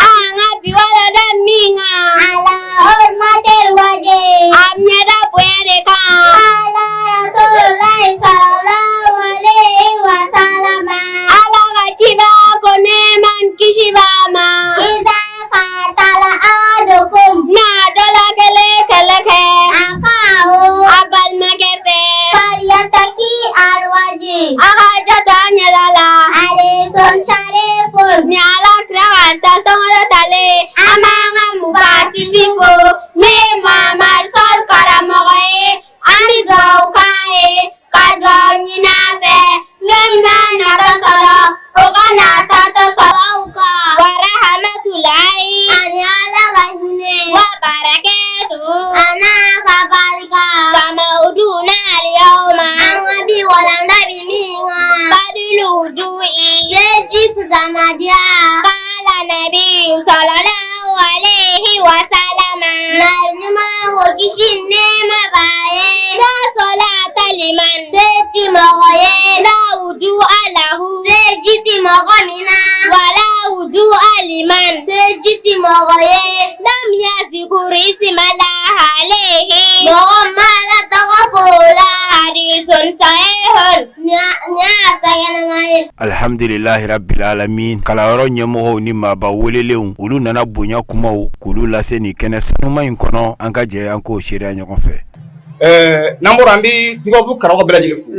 An ka bi walanda min kan. Ala hurmatil waji. A ɲɛda bonya de kan. Ala rasulullahi sallallahu alayhi wa sallama. Ala ka ciba ko nɛɛma ni kisi b'a ma. Iza qatala ahadukum. N'a dɔ la kelen kɛlɛ kɛ. Akahu. A balimakɛ fɛ. Falyataki alwaji. A ka janto a ɲɛda la. Hadisun sharifun. Ni Ala kira ka sankɔrɔtalen an b'an ka mufatisi fo min ye Mamadu Sali karamɔgɔ ye an bɛ dugawu k'a ye ka dugawu ɲini a fɛ min ma natɔ sɔrɔ o kana taatɔ sɔrɔ. Wa rahamatulahi. Ani Ala ka hinɛ. Wa barakatu. A n'a ka barika. Famawuduna aliyawma. An ka bi walanda bi min kan. Fadilu wudu'i. Seliji fisamadiya. Kala nabiyu sallallahu alayhi wa sallama. Nabi ɲuman ko kisi ni nɛɛma b'a ye. La salata liman. Se ti mɔgɔ ye. La wudu'a lahu. Seliji ti mɔgɔ min na. Wala wudu'a liman. Seliji ti mɔgɔ ye. Lam yazkur ismallahi alayhi. Mɔgɔ ma Ala tɔgɔ fɔ o la. Hadisun sahihun. Nin y'a sankɛnɛma ye. Alhamdulilahi rabbil alamin kalanyɔrɔ ɲɛmɔgɔw ni maaba welelenw olu nana bonya kumaw k'olu lase nin kɛnɛ sanuma in kɔnɔ an ka jɛ an k'o seereya ɲɔgɔn fɛ. Ɛɛ n'an bɔra an bɛ Dubabu karamɔgɔ bɛɛ lajɛlen fo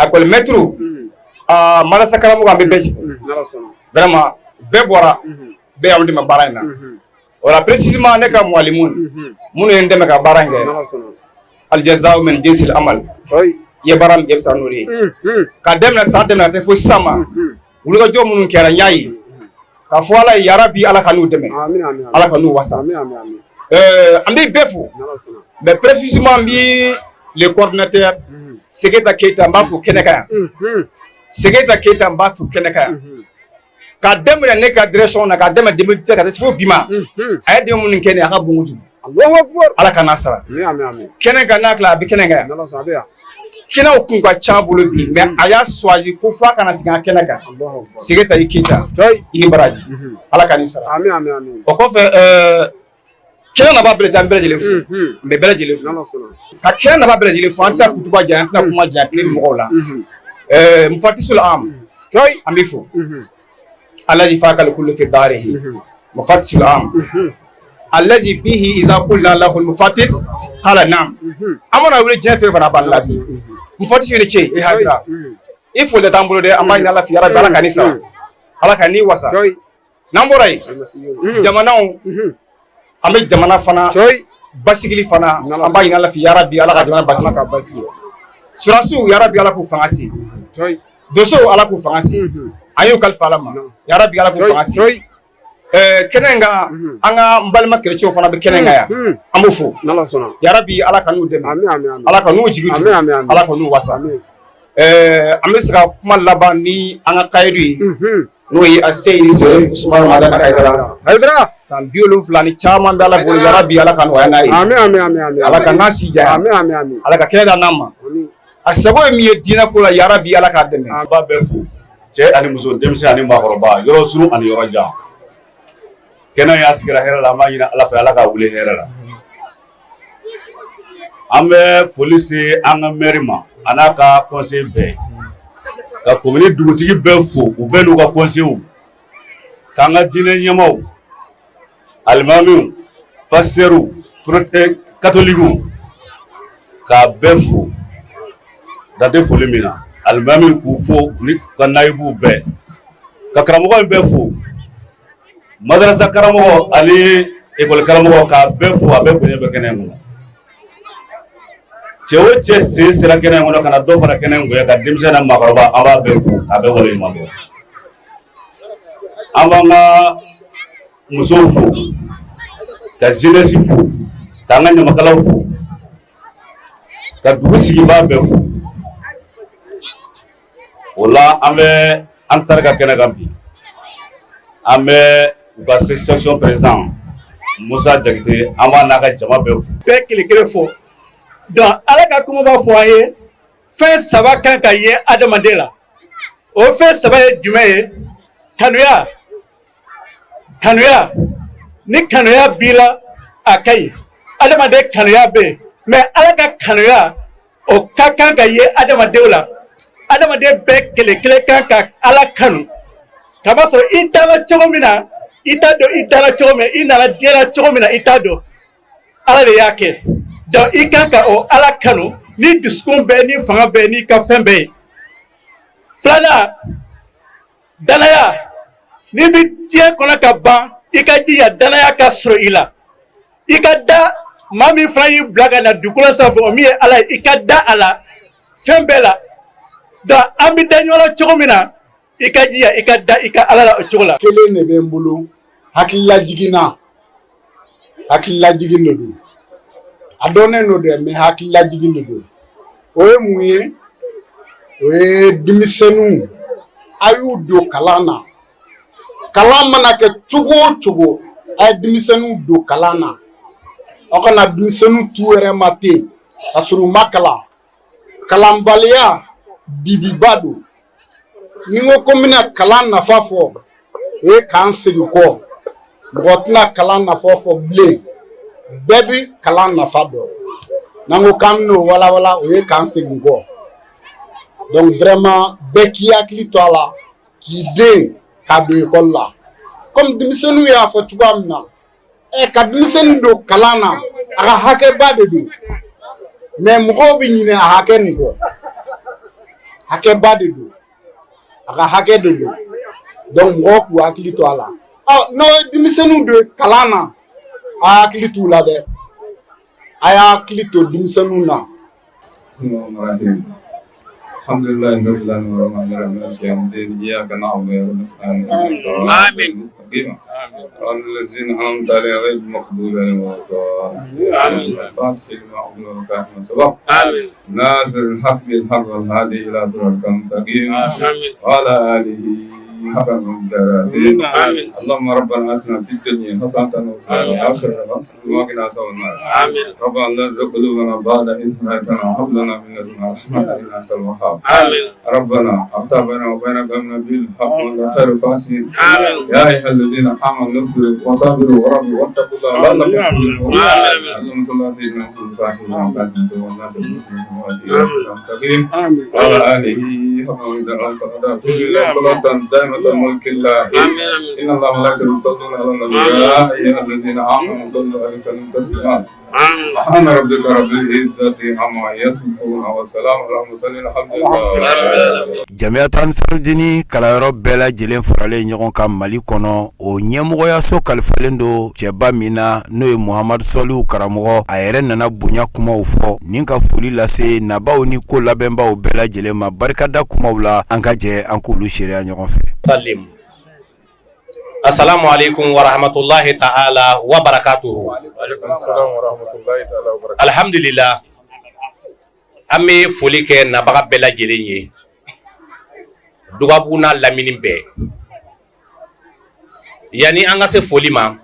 école maître aa madrasa karamɔgɔ an bɛ bɛɛ fo vraiment bɛɛ bɔra bɛɛ y'anw dɛmɛ baara in na o la précisément ne ka mualimu minnu ye n dɛmɛ ka baara in kɛ aljazaawu min jinsil amal i ye baara min kɛ i bɛ sara n'o de ye ka daminɛ san daminɛ ka taa fo sisan ma wulikajɔ minnu kɛra n y'a ye k'a fɔ Ala ye yarabi Ala ka n'u dɛmɛ Ala ka n'u wasa an bɛ bɛɛ fo mais précisément n bɛ le coordinateur Segeta Keyita n b'a fo kɛnɛ kan yan Segeta Keyita n b'a fo kɛnɛ kan yan ka daminɛ ne ka direction na ka daminɛ 2017 ka taa se fo bi ma a ye dɛmɛ minnu kɛ ne ye a ka bon kojugu Ala ka n'a sara kɛnɛ kan n'a tila a bɛ kɛnɛ kan yan kɛnɛw kun ka ca bolo bi mais a y'a choisi ko f'a ka na sigi an kɛnɛ kan Segeta i Keyita i ni baraji Ala ka n'i sara o kɔfɛ kɛnɛ nabaa bɛɛ lajɛlen an bɛɛ lajɛlen fo n bɛ bɛɛ lajɛlen fo ka kɛnɛ nabaa bɛɛ lajɛlen fo an tɛna kutuba janya an tɛna kuma janya tile bɛ mɔgɔw la mufatisul am an bɛ fo alazi fakal kullu fi darihi mufatisul am alazi bihi iza qulna lahu mufatis qala na'am an mana wele diɲɛ fɛn fana b'an lase mufatis ni ce i hakili i foli t'an bolo dɛ an b'a ɲini Ala fɛ yarabi Ala ka n'i sara Ala ka n'i wasa n'an bɔra yen jamanaw an bɛ jamana fana basigili fana an b'a ɲini Ala fɛ yarabi Ala ka jamana basigi sɔrɔdasiw yarabi Ala k'u fanga se Donsow, Ala k'u fanga se. An y'u kalifa Ala ma, yarabi, Ala k'u fanga se. Kɛnɛ in kan, an ka n balima kerecɛnw fana bɛ kɛnɛ in kan yan, an b'u fo. Yarabi, Ala ka n'u dɛmɛ, Ala ka n'u jigi tugu, Ala ka n'u wasa. An bɛ se ka kuma laban ni an ka kayidu ye, n'o ye Aseyidi Serif Usumani Madani Hayidara. San 70 ni caman bɛ Ala bolo. Yarabi, Ala ka nɔgɔya n'a ye, Ala ka n'a si janya, Ala ka kɛnɛ da n'an ma. A sago ye min ye diinɛ ko la, yarabi, Ala k'a dɛmɛ. An b'a bɛɛ fo, cɛ ani muso, denmisɛn ani maakɔrɔba, yɔrɔ surun ani yɔrɔ jan. Kɛnɛ y'a sigira hɛrɛ la, an b'a ɲini Ala fɛ, Ala k'a wuli hɛrɛ la. An bɛ foli se an ka maire ma, a n'a ka conseil bɛɛ, ka commune dugutigi bɛɛ fo, u bɛɛ n'u ka conseils, k'an ka diinɛ ɲɛmaaw, alimamiw, pasitɛriw, katolikiw, k'a bɛɛ fo dan tɛ foli min na. Alimami k'u fo ni ka nayibuw bɛɛ, ka karamɔgɔ in bɛɛ fo, madarasa karamɔgɔ ani ekɔli karamɔgɔ, k'a bɛɛ fo. A bɛɛ bonya bɛ kɛnɛ in kɔnɔ. Cɛ o cɛ sen sera kɛnɛ in kɔnɔ ka na dɔ fara kɛnɛ in bonya kan, denmisɛn na maakɔrɔba, an b'a bɛɛ fo k'a bɛɛ waleɲuman dɔn. An b'an ka musow fo, ka jeunesse fo, k'an ka ɲamakalaw fo, ka dugu sigibaa bɛɛ fo. O la, an bɛ Ansar ka kɛnɛ kan bi. An bɛ u ka section président Musa Jakite, an b'a n'a ka jama bɛɛ fo. Bɛɛ kelen kelen fo. Donc Ala ka kuma b'a fɔ an ye, fɛn saba kan ka ye adamaden la. O fɛn saba ye jumɛn ye? Kanuya. Kanuya, ni kanuya b'i la, a ka ɲi. Adamaden kanuya bɛ yen, mais Ala ka kanuya, o ka kan ka ye adamadenw la. Adamaden bɛɛ kelen kelen kan ka Ala kanu, kamasɔrɔ i dara cogo min na, i t'a dɔn. I dara cogo min, i nana diɲɛ la cogo min na, i t'a dɔn, Ala de y'a kɛ. Donc i kan ka o Ala kanu ni dusukun bɛɛ, ni fanga bɛɛ, n'i ka fɛn bɛɛ ye. Filanan, danaya. N'i bɛ diɲɛ kɔnɔ ka ban, i ka jija danaya ka sɔrɔ i la. I ka da maa min fana y'i bila ka na dugukolo sanfɛ, o min ye Ala ye, i ka da a la fɛn bɛɛ la. Donc an bɛ da ɲɔgɔn na cogo min na, i ka jija i ka da i ka Ala la o cogo la. Kelen de bɛ n bolo, hakililajigin na, hakililajigin de don. A dɔnnen don dɛ, mais hakililajigin de don. O ye mun ye? O ye denmisɛnninw, a y'u don kalan na. Kalan mana kɛ cogo o cogo, a ye denmisɛnninw don kalan na. Aw kana denmisɛnninw t'u yɛrɛ ma ten ka sɔrɔ u ma kalan. Kalanbaliya dibiba don. Ni n ko ko n bɛna kalan nafa fɔ, o ye k'an segin kɔ. Mɔgɔ tɛna kalan nafa fɔ bilen, bɛɛ bi kalan nafa dɔn. N'an ko k'an bɛn'o walawala, o ye k'an segin kɔ. Donc vraiment, bɛɛ k'i hakili to a la k'i den k'a don ekɔli la. Komi denmisɛnninw y'a fɔ cogoya min na, ɛ ka denmisɛnnin don kalan na, a ka hakɛba de don, mais mɔgɔw bɛ ɲinɛ a hakɛ nin kɔ. Hakɛba de don, a ka hakɛ de don. Donc mɔgɔw k'u hakili to a la. Ɔ, n'aw ye denmisɛnninw don kalan na, a hakili t'u la dɛ, a y'a hakili to denmisɛnninw na. الحمد لله رب العالمين الرحمن الرحيم مالك يوم الدين إياك نعبد وإياك نستعين. آمين. المستقيم صراط الذين أنعمت عليهم غير المغضوب عليهم ولا الضالين. آمين. الفاتح لما أغلق والخاتم لما سبق. آمين. ناصر الحق بالحق والهادي إلى صراطك المستقيم. آمين. وعلى آله حق الدراسين. آمين. اللهم ربنا آتنا في الدنيا حسنة وفي الآخرة حسنة وقنا عذاب النار. آمين. ربنا لا تزغ قلوبنا بعد إذ هديتنا وهب لنا من لدنك رحمة إنك أنت الوهاب. آمين. ربنا افتح بيننا وبين قومنا بالحق وأنت خير الفاتحين. آمين. يا أيها الذين آمنوا اصبروا وصابروا ورابطوا واتقوا الله لعلكم تفلحون. آمين. اللهم صل على سيدنا محمد الفاتح لما أغلق المستقيم وعلى آله حق كل صلاة دائمة الملك الله. إن الله وملائكته يصلون على النبي يا أيها الذين آمنوا صلوا عليه وسلموا تسليما. سبحان ربك رب العزة عما يصفون وسلام على المرسلين الحمد لله. Jamiyatu Ansarudini kalanyɔrɔ bɛɛ lajɛlen faralen ɲɔgɔn kan Mali kɔnɔ, o ɲɛmɔgɔyaso kalifalen don cɛba min na, n'o ye Muhamadu Sɔlihu karamɔgɔ. A yɛrɛ nana bonya kumaw fɔ ni ka foli lase nabaw ni ko labɛnbaw bɛɛ lajɛlen ma. Barikada kumaw la, an ka jɛ an k'olu seereya ɲɔgɔn fɛ. Salim. Assalamu alaikum wa rahmatullahi ta'ala wa barakatuhu. Alhamdulillah. An bɛ foli kɛ nabaga bɛɛ lajɛlen ye, Dugabugu n'a lamini bɛɛ. Yanni an ka se foli ma,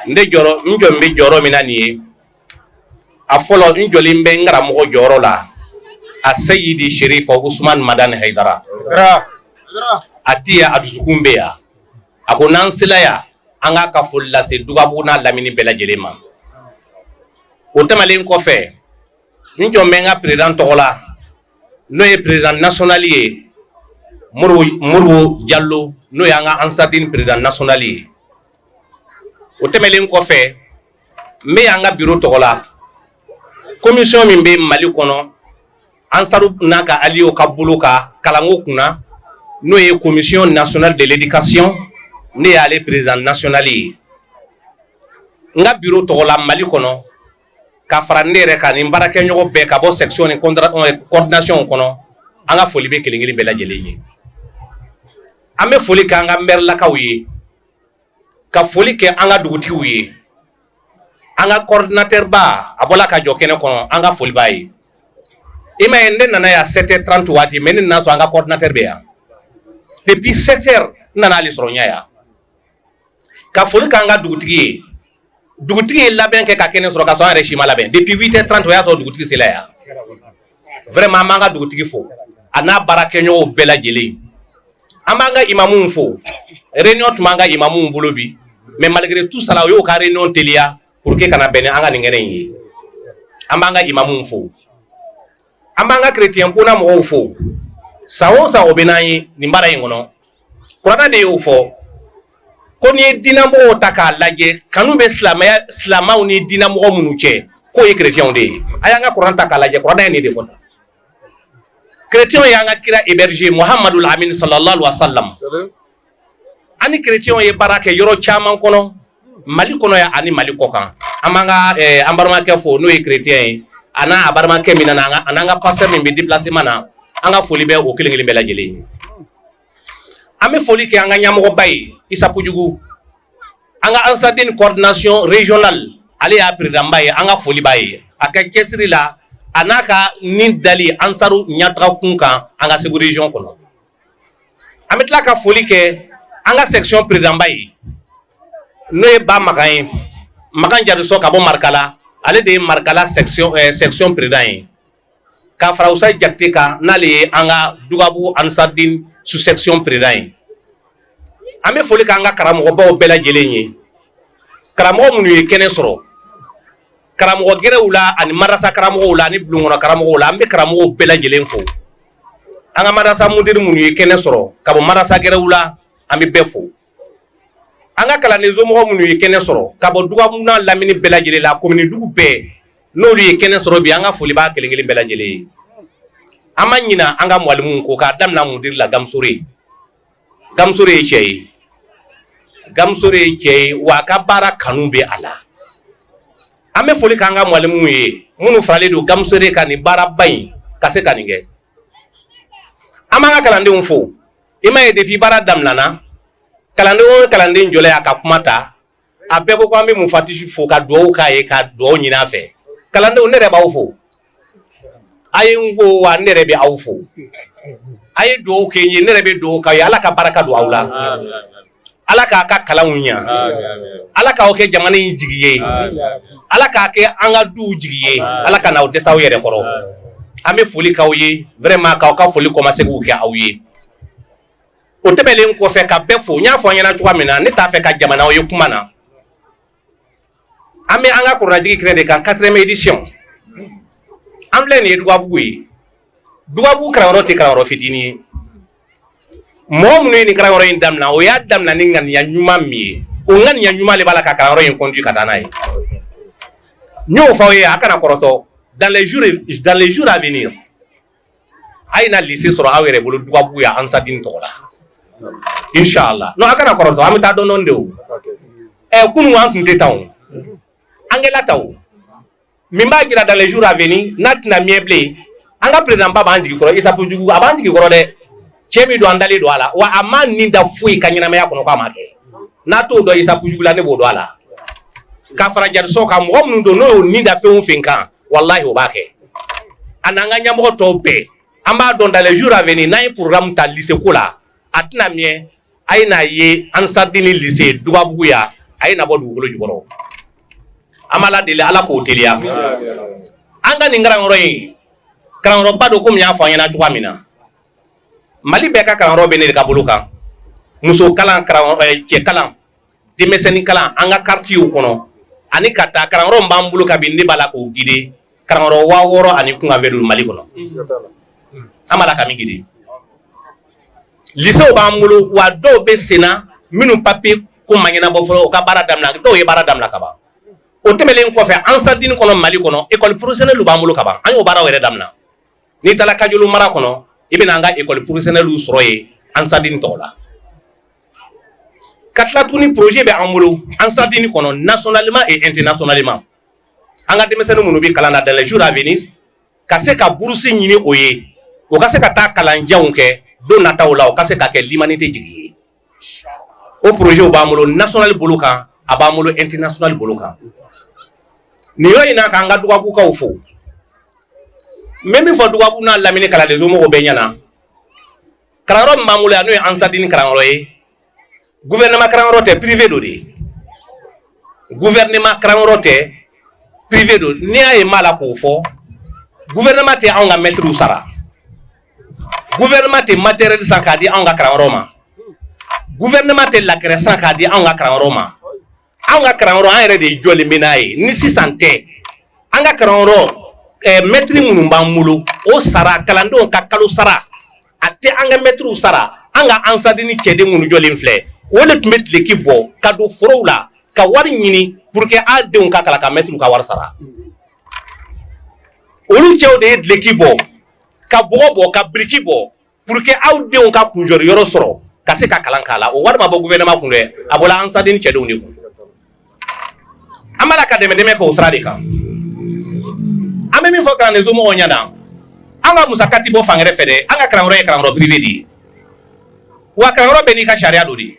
n de jɔrɔ, n jɔ bɛ jɔyɔrɔ min na nin ye, a fɔlɔ, n jɔlen bɛ n karamɔgɔ jɔyɔrɔ la, a Seyidi Sherifa Usman Madani Hayidara. A ti yan, a dusukun bɛ yan. A ko n'an sela yan, an k'a ka foli lase Dugabugu n'a lamini bɛɛ lajɛlen ma. O tɛmɛnen kɔfɛ, n jɔ bɛ n ka président tɔgɔ la, n'o ye président national ye, Modibo Jalo, n'o y'an ka Ansardine président national ye. O tɛmɛnen kɔfɛ, n bɛ y'an ka bureau tɔgɔ la, commission min bɛ Mali kɔnɔ, Ansaru n'a ka alliés ka bolo ka kalanko kunna, n'o ye Commission nationale de l'éducation, ne y'ale président national ye. N ka bureau tɔgɔ la Mali kɔnɔ, ka fara ne yɛrɛ kan ni n baarakɛɲɔgɔn bɛɛ ka bɔ section ni coordination kɔnɔ, an ka foli bɛ kelen kelen bɛɛ lajɛlen ye. An bɛ foli kɛ an ka maire lakaw ye, ka foli kɛ an ka dugutigiw ye. An ka coordinateur ba, a bɔla ka jɔ kɛnɛ kɔnɔ, an ka foli b'a ye. I m'a ye, ne nana yan 7h30 waati, mais ne nana sɔrɔ an ka coordinateur bɛ yan depuis 7h. N nana ale sɔrɔ ɲɛ yan. Ka foli k'an ka dugutigi ye. Dugutigi ye labɛn kɛ ka kɛnɛ sɔrɔ ka sɔrɔ an yɛrɛ si ma labɛn. Depuis 8h30, o y'a sɔrɔ dugutigi sela yan. Vraiment, an b'an ka dugutigi fo, a n'a baarakɛɲɔgɔnw bɛɛ lajɛlen. An b'an ka imamuw fo. Réunion tun b'an ka imamuw bolo bi, mais malgré tout ça la, o y'o ka réunion teliya pour que kana bɛn ni an ka nin kɛnɛ in ye. An b'an ka imamuw fo. An b'an ka chrétien kona mɔgɔw fo. San o san, o bɛ n'an ye nin baara in kɔnɔ. Kuranɛ de y'o fɔ ko n'i ye diinɛmɔgɔw ta k'a lajɛ, kanu bɛ silamɛya, silamɛw ni diinɛmɔgɔ minnu cɛ, k'o ye chrétienw de ye. A y'an ka kuranɛ ta k'a lajɛ, kuranɛ ye nin de fɔ tan. Chrétienw y'an ka kira héberger, Muhamadul Amin sallallahu alaihi wa sallam. An ni chrétienw ye baara kɛ yɔrɔ caman kɔnɔ, Mali kɔnɔ yan ani Mali kɔ kan. An b'an ka an balimakɛ fo, n'o ye chrétien ye, a n'a a balimakɛ min nana, a n'an ka pasteur min bɛ déplacement na. An ka foli bɛ o kelen kelen bɛɛ lajɛlen ye. An bɛ foli kɛ an ka ɲɛmɔgɔba ye, Isa Kojugu, an ka Ansardine coordination régionale, ale y'a président ba ye. An ka foli b'a ye, a ka cɛsiri la, a n'a ka nin dali Ansaru ɲɛtaga kun kan an ka Segu région kɔnɔ. An bɛ tila ka foli kɛ an ka section président ba ye, n'o ye Ba Makan ye, Makan Jadisɔ ka bɔ Marikala. Ale de ye Marikala section président ye, ka fara Usa Jakite kan, n'ale ye an ka Dugabu Ansardine sous section président ye. An bɛ foli k'an ka karamɔgɔbaw bɛɛ lajɛlen ye, karamɔgɔ minnu ye kɛnɛ sɔrɔ, karamɔgɔ gɛrɛw la ani marasa karamɔgɔw la ani bulonkɔnɔ karamɔgɔw la. An bɛ karamɔgɔw bɛɛ lajɛlen fo. An ka marasa mudiri minnu ye kɛnɛ sɔrɔ ka bɔ marasa gɛrɛw la, an bɛ bɛɛ fo. An ka kalanden somɔgɔ minnu ye kɛnɛ sɔrɔ ka bɔ Dugabu n'a lamini bɛɛ lajɛlen la, komini dugu bɛɛ, n'olu ye kɛnɛ sɔrɔ bi, an ka foli b'a kelen kelen bɛɛ lajɛlen ye. An ma ɲina an ka mwalimuw ko, k'a daminɛ mudiri la, Gamusore. Gamusore ye cɛ ye, Gamusore ye cɛ ye wa, a ka baara kanu bɛ a la. An bɛ foli k'an ka mwalimuw ye minnu faralen don Gamusore ka nin baaraba in ka se ka nin kɛ. An b'an ka kalandenw fo. I m'a ye, depuis baara daminɛna, kalanden o kalanden jɔlen y'a ka kuma ta, a bɛɛ ko an bɛ Mufatisi fo, ka dugawu k'a ye, ka dugawu ɲini a fɛ. Kalandenw, ne yɛrɛ b'aw fo. A ye n fo wa, ne yɛrɛ bɛ aw fo. A ye dugawu kɛ n ye, ne yɛrɛ bɛ dugawu k'aw ye. Ala ka barika don aw la, Ala k'a ka kalanw ɲa, Ala k'aw kɛ jamana in jigi ye, Ala k'a kɛ an ka duw jigi ye, Ala ka n'aw dɛsɛ aw yɛrɛ kɔrɔ. An bɛ foli k'aw ye vraiment, k'aw ka foli kɔmasegiw kɛ aw ye. O tɛmɛnen kɔfɛ, ka bɛɛ fo, n y'a fɔ an ɲɛna cogoya min na, ne t'a fɛ ka jamanaw ye kuma na. An bɛ an ka kuranɛjigi kɛnɛ de kan, quatrième édition. An filɛ nin ye Dugabugu ye. Dugabugu kalanyɔrɔ tɛ kalanyɔrɔ fitinin ye. Mɔgɔ minnu ye nin kalanyɔrɔ in daminɛ, o y'a daminɛ ni ŋaniya ɲuman min ye, o ŋaniya ɲuman de b'a la ka kalanyɔrɔ in conduit ka taa n'a ye. N y'o fɔ aw ye, a kana kɔrɔtɔ. Dans les jours à venir, a ye na lycée sɔrɔ aw yɛrɛ bolo Dugabugu yan, Ansadini tɔgɔ la, inshallah. Non, a kana kɔrɔtɔ, an bɛ taa dɔɔnin dɔɔnin de. O ɛ kunun an tun tɛ tan, o an kɛla ta. O min b'a jira, dans les jours à venir, n'a tɛna mɛn bilen, an ka président ba b'an jigi kɔrɔ, Isa Pujugu, a b'an jigi kɔrɔ dɛ. Cɛ min don, an dalen don a la wa, a ma nin da foyi ka ɲɛnamaya kɔnɔ k'a ma kɛ. N'a t'o dɔn Isa Pujugu la, ne b'o dɔn a la. Ka fara Jariso kan, mɔgɔ minnu don n'o y'o nin da fɛn o fɛn kan, walahi, o b'a kɛ. A n'an ka ɲɛmɔgɔ tɔw bɛɛ, an b'a dɔn, dans les jours à venir, n'an ye programme ta lycée ko la, a tɛna mɛn, a ye n'a ye Ansadini lycée Dugabugu yan, a ye na bɔ dugukolo jukɔrɔ. An b'Ala deli, Ala k'o teliya. An ka nin kalanyɔrɔ in, kalanyɔrɔba don, komi n y'a fɔ an ɲɛna cogoya min na, Mali bɛɛ ka kalanyɔrɔ bɛ ne de ka bolo kan. Muso kalan, kalan, cɛ kalan, denmisɛnnin kalan, an ka quartier kɔnɔ, ani ka taa kalanyɔrɔ min b'an bolo kabini ne b'a la k'o guider, kalanyɔrɔ 6000 ani kunkanfɛn don Mali kɔnɔ, an b'a la ka min guider. Lycée b'an bolo wa, dɔw bɛ sen na, minnu papier ko ma ɲɛnabɔ fɔlɔ, u ka baara daminɛ, dɔw ye baara daminɛ ka ban. O tɛmɛnen kɔfɛ, Ansadini kɔnɔ, Mali kɔnɔ, école professionnelle b'an bolo ka ban, an y'o baaraw yɛrɛ daminɛ. N'i taara Kajolo mara kɔnɔ, i bɛna an ka école professionnelle sɔrɔ yen Ansadini tɔgɔ la. Ka tila tuguni, projet bɛ an bolo Ansadini kɔnɔ, nationalement et internationalement. An ka denmisɛnnin minnu bɛ kalan na, dans les jours à venir, ka se ka bourse ɲini o ye, o ka se ka taa kalanjanw kɛ don nataw la, o ka se ka kɛ l'humanité jigi ye. O projet b'an bolo national bolo kan, a b'an bolo international bolo kan. Nin yɔrɔ in na, k'an ka Dugabukaw fo. N bɛ min fɔ Dugabu n'a lamini kalanden somɔgɔw bɛɛ ɲɛna, kalanyɔrɔ min b'an bolo yan, n'o ye Ansadini kalanyɔrɔ ye, gouvernement kalanyɔrɔ tɛ, privé don de. Gouvernement kalanyɔrɔ tɛ, privé don. N'i y'a ye n b'a la k'o fɔ, gouvernement tɛ anw ka mɛtiriw sara, gouvernement tɛ matériel san k'a di anw ka kalanyɔrɔ ma, gouvernement tɛ lakɛrɛ san k'a di anw ka kalanyɔrɔ ma. Anw ka kalanyɔrɔ, an yɛrɛ de jɔlen bɛ n'a ye. Ni sisan tɛ, an ka kalanyɔrɔ mɛtiri minnu b'an bolo, o sara, kalandenw ka kalo sara, a tɛ an ka mɛtiriw sara. An ka Ansadini cɛden minnu jɔlen filɛ, o de tun bɛ tileki bɔ ka don forow la ka wari ɲini pour que an denw ka kalan, ka mɛtiriw ka wari sara. Olu cɛw de ye dileki bɔ, ka bɔgɔ bɔ, ka biriki bɔ pour que aw denw ka kunjɔri yɔrɔ sɔrɔ ka se ka kalan k'a la. O wari ma bɔ gouvernement kun dɛ, a bɔra Ansadini cɛdenw de kun. An b'a la ka dɛmɛ dɛmɛ kɛ o sira de kan. An bɛ min fɔ kalanden somɔgɔw ɲɛna, an ka musaka ti bɔ fan wɛrɛ fɛ dɛ. An ka kalanyɔrɔ ye kalanyɔrɔ privé de ye wa, kalanyɔrɔ bɛɛ n'i ka sariya don de.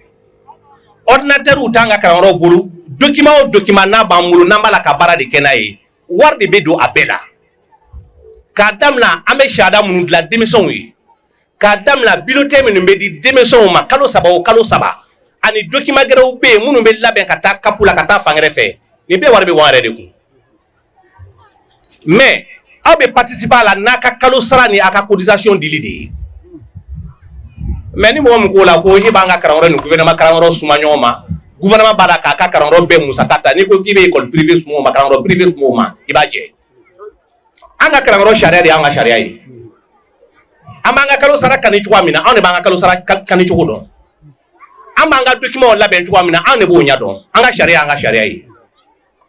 Ordinateur t'an ka kalanyɔrɔ bolo. Document o document n'a b'an bolo, n'an b'a la ka baara de kɛ n'a ye, wari de bɛ don a bɛɛ la. K'a daminɛ an bɛ sariya minnu dilan denmisɛnw ye, k'a daminɛ bulletin minnu bɛ di denmisɛnw ma kalo 3 o kalo 3, ani document gɛrɛw bɛ yen minnu bɛ labɛn ka taa CAP la, ka taa fan wɛrɛ fɛ, nin bɛɛ wari bɛ bɔ an yɛrɛ de kun. Mais aw bɛ participer a la n'a ka kalo sara ni a ka cotisation dili de ye. Mais ni mɔgɔ min k'o la ko e b'an ka kalanyɔrɔ ni gouvernement kalanyɔrɔ suma ɲɔgɔn ma, gouvernement b'a la k'a ka kalanyɔrɔ bɛɛ musaka ta, n'i ko k'i bɛ école privée suma o ma, kalanyɔrɔ privé suma o ma, i b'a jɛ. An ka kalanyɔrɔ sariya de y'an ka sariya ye. An b'an ka kalo sara kani cogoya min na, anw de b'an ka kalo sara kani cogo dɔn. An b'an ka document labɛn cogoya min na, anw de b'o ɲɛ dɔn. An ka sariya, an ka sariya ye.